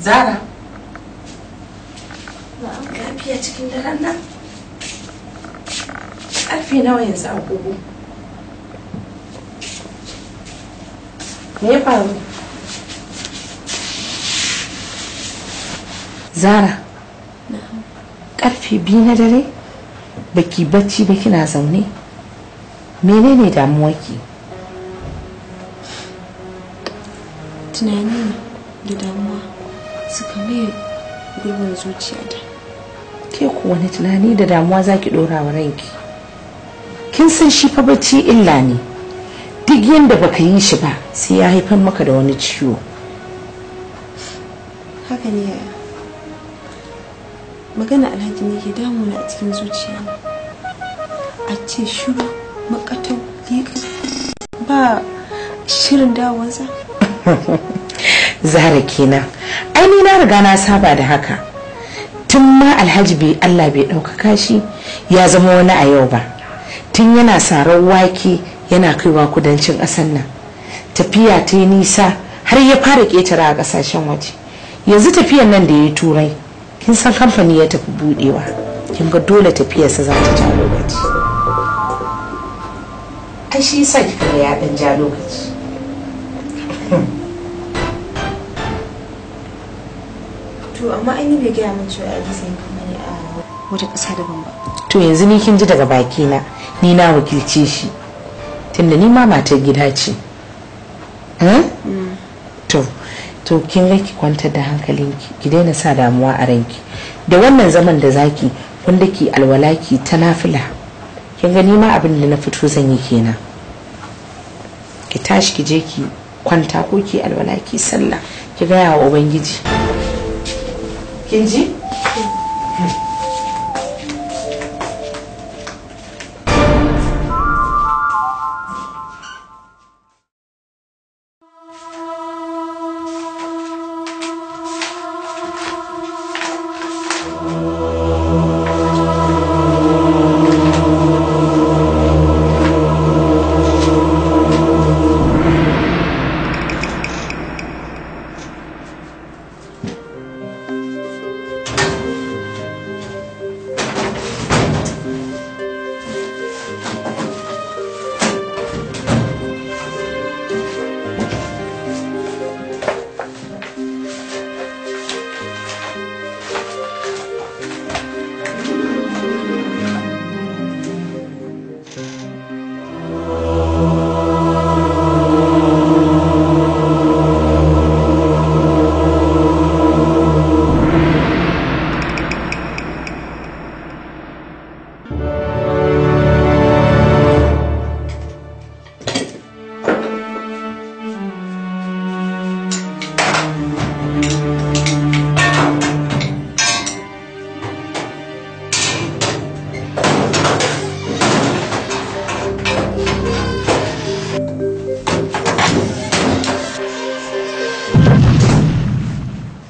Speaker 6: Zara. Cikin daren nan karfe nawa yanzu agogo? Me ya faru? Zara, karfe 2 na dare baki bacci ba kina zaune, menene damuwarki?
Speaker 11: Tunani da damuwa suka maye gurbin zuciyata.
Speaker 6: Ke ku wani tunani da damuwa zaki dora wa ranki? Kin san shi fa bacci illa ne, duk yanda baka yi shi ba sai ya haifar maka da wani ciwo.
Speaker 11: Haka ne yaya, magana Alhaji ne ke damuna a cikin zuciya. A ce shiru makatau liƙa ba shirin dawowansa.
Speaker 6: Zara kenan, ai ni na riga na saba da haka. Tun ma Alhaji bai Allah bai ɗaukaka shi ya zama wani a yau ba. Tun yana sarar wake yana kaiwa kudancin ƙasar nan, tafiya ta yi nisa har ya fara ƙetare a ƙasashen waje. Yanzu tafiyan nan da ya yi turai, kin san kamfani ya tafi budewa, kin ga dole tafiyarsa za ta ja lokaci. Ai shi yasa kika ga ya ɗan ja lokaci.
Speaker 11: To amma ai ni bai gaya min cewa ya sayan kamfani a wata ƙasa daban ba.
Speaker 6: To yanzu ni kin ji daga bakina, ni na wakilce shi tunda ni ma matar gida ce. To kin ga ki kwantar da hankalinki, ki daina sa damuwa a ranki. Da wannan zaman da zaki wanda ki alwala ki ta nafila, kin ga ni ma abin da na fito zan yi kenan. Ki tashi ki je ki kwanta ko ki alwala ki sallah, ki gaya wa Ubangiji. Kin ji?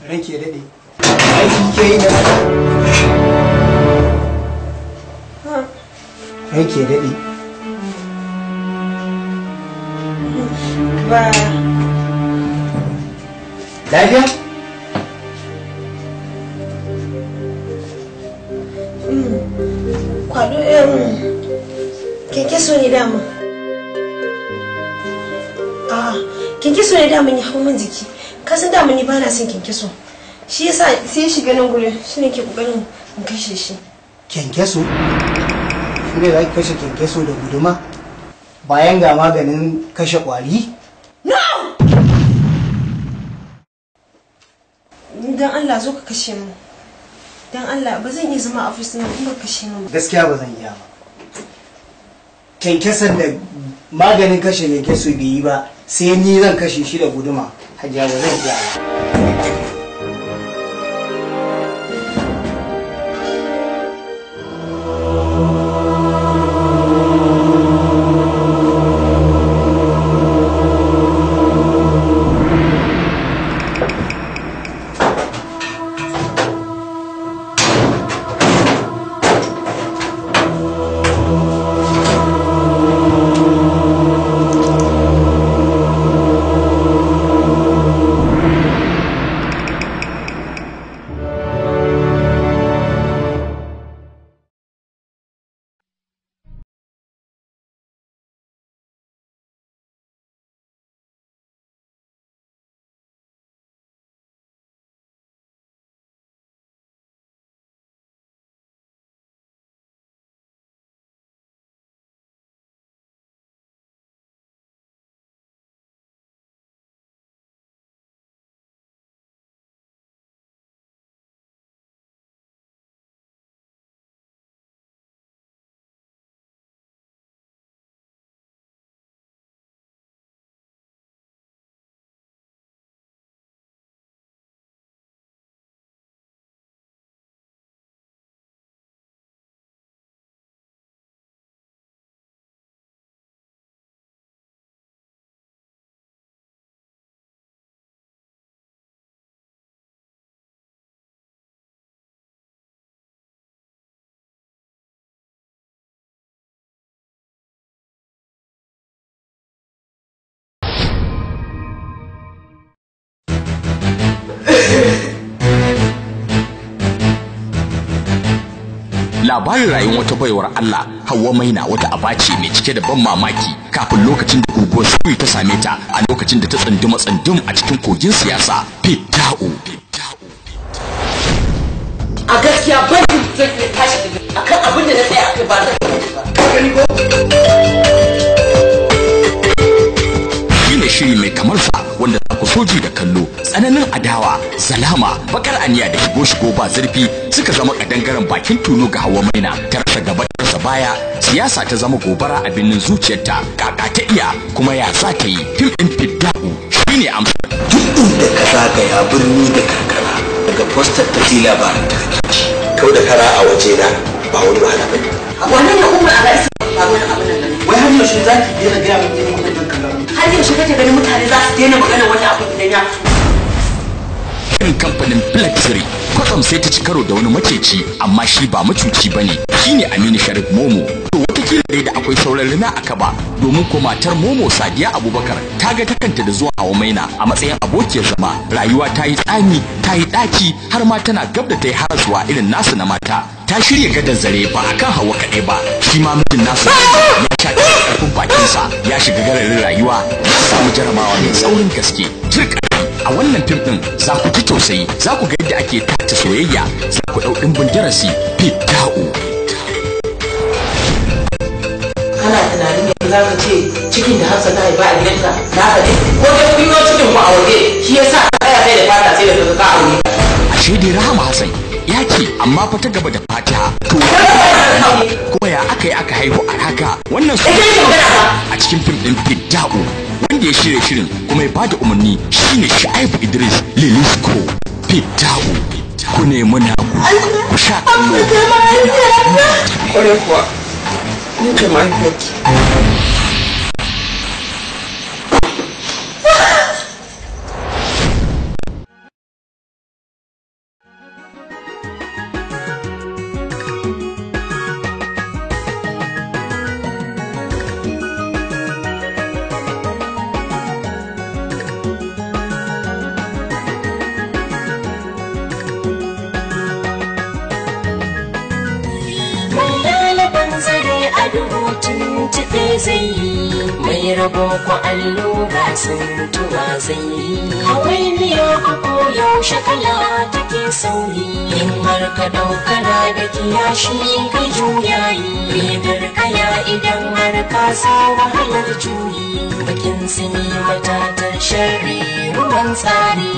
Speaker 13: Ranki ya daɗe. Aiki ke yi da ranki ya daɗe.
Speaker 11: Ba.
Speaker 13: Lafiya?
Speaker 11: Kwado keke so ne dama. A'a, keke so ne dama ya hau min jiki. Kasan dama ni bana son kyankyaso, shi yasa sai ya shiga nan gurin, shi ne ke kokarin in kashe shi.
Speaker 13: Kyankyaso? Shi ne za ki kashe kyankyaso da guduma bayan ga maganin kashe kwari?
Speaker 11: No! Dan Allah zo ka kashe mu. Dan Allah ba zan iya zama a ofis nan in ba kashe mu ba.
Speaker 13: Gaskiya ba zan iya ba. Kyankyason da maganin kashe kyankyaso bai yi ba, sai ni zan kashe shi da guduma. Hajiya ba zan iya ba.
Speaker 18: Labarin rayuwar wata baiwar Allah Hauwa Maina wata abace mai cike da ban mamaki kafin lokacin da guguwar sauyi ta same ta a lokacin da ta tsunduma tsundum a cikin kogin siyasa. Fidda'u.
Speaker 19: A gaskiya ban zan iya tashi daga akan abin da na tsaya akai ba zan iya ba.
Speaker 18: Shine shiri mai kamar sa wanda za ku soji da kallo. Tsananin adawa, zalama, bakar aniya da shigo shigo ba zurfi suka zama kadangaren bakin tulu ga Hauwa Maina. Ta rasa gaba ta rasa baya, siyasa ta zama gobara a birnin zuciyarta. Kaka ta iya kuma ya za ta yi. Fim ɗin Fidda'u shine amsar.
Speaker 12: Duk inda ka zagaya birni da karkara daga postar ta ji labarin ta kake ci. Kau da kara a waje na ba wani wahala ba ne.
Speaker 19: Wannan ne Umar a gaisa ba wani abu nan.
Speaker 4: Wai har yaushe za ki daina gaya min irin wannan kalamu?
Speaker 19: Har yaushe kake ganin mutane za su daina magana wannan abu idan ya fito?
Speaker 18: Irin kamfanin Black Three kwatsam sai ta ci karo da wani maceci, amma shi ba macuci bane, shine Aminu Sharif Momo. To watakila dai da akwai sauran rina a kaba, domin ko matar Momo Sadiya Abubakar ta ga ta kanta da zuwa Hauwa Maina a matsayin abokiyar zama. Rayuwa ta yi tsami, ta yi ɗaci, har ma tana gab da ta yi harasuwa irin nasu na mata. Ta shirya gadar zare ba akan Hauwa kaɗai ba, shi ma mijin nasu ya sha ƙarfin bakinsa, ya shiga gararin rayuwa, ya samu jarabawa mai tsaurin gaske. Turka a wannan fim ɗin za ku ji tausayi, za ku ga yadda ake tace soyayya, za ku ɗau ɗimbin darasi. Fidda'u.
Speaker 19: Kana tunanin yanzu za ka ce cikin da Hafsa ta haifa a gidanka naka ne? Ko dai kun yi cikin ku a waje shi yasa ka tsaya kai da fata sai da ka ka aure.
Speaker 18: Ashe dai Rahama Hassan ya ce amma fa ta gaba da Fatiha. To kuma ya aka yi aka haihu a haka wannan su a cikin fim ɗin Fidda'u. Wanda ya shirya shirin kuma ya bada umarni shine Shu'aibu Idris Lilisko. Fidda'u, ku nemi naku ku sha kallo.
Speaker 20: Kwarai kuwa, ni ce mahaifiyarki.
Speaker 8: Zai yi mai rabo ku allura sun tuwa zai yi hawainiya a koyaushe kala take sauyi in har ka ɗaukara da kiyashi ka juya yi rigar kaya idan har ka sa wahalar juyi bakin sini matatar sharri ruwan tsari.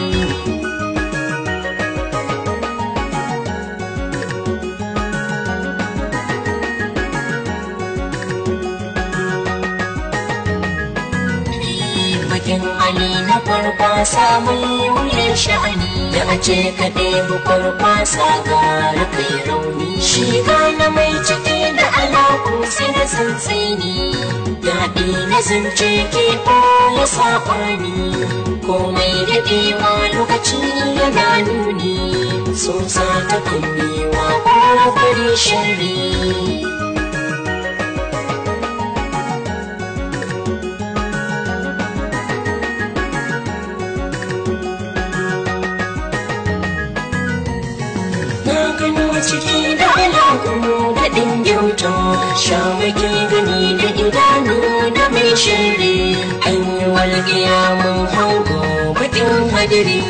Speaker 8: Bakin hali na kwarkwasa mai wuyar sha'ani da a ce ka ɗebi kwarkwasa gara kai rauni shi gane mai ciki da alaku sai na tsantseni daɗi na zance ke ɓoye saɓani komai daɗewa lokaci yana nuni tsotsa ta kunnewa ƙofar shari. Ciki da alaƙu daɗin gyauta shamaki gani da idanu da mai shiri an yi walƙiya mun hango baƙin hadiri.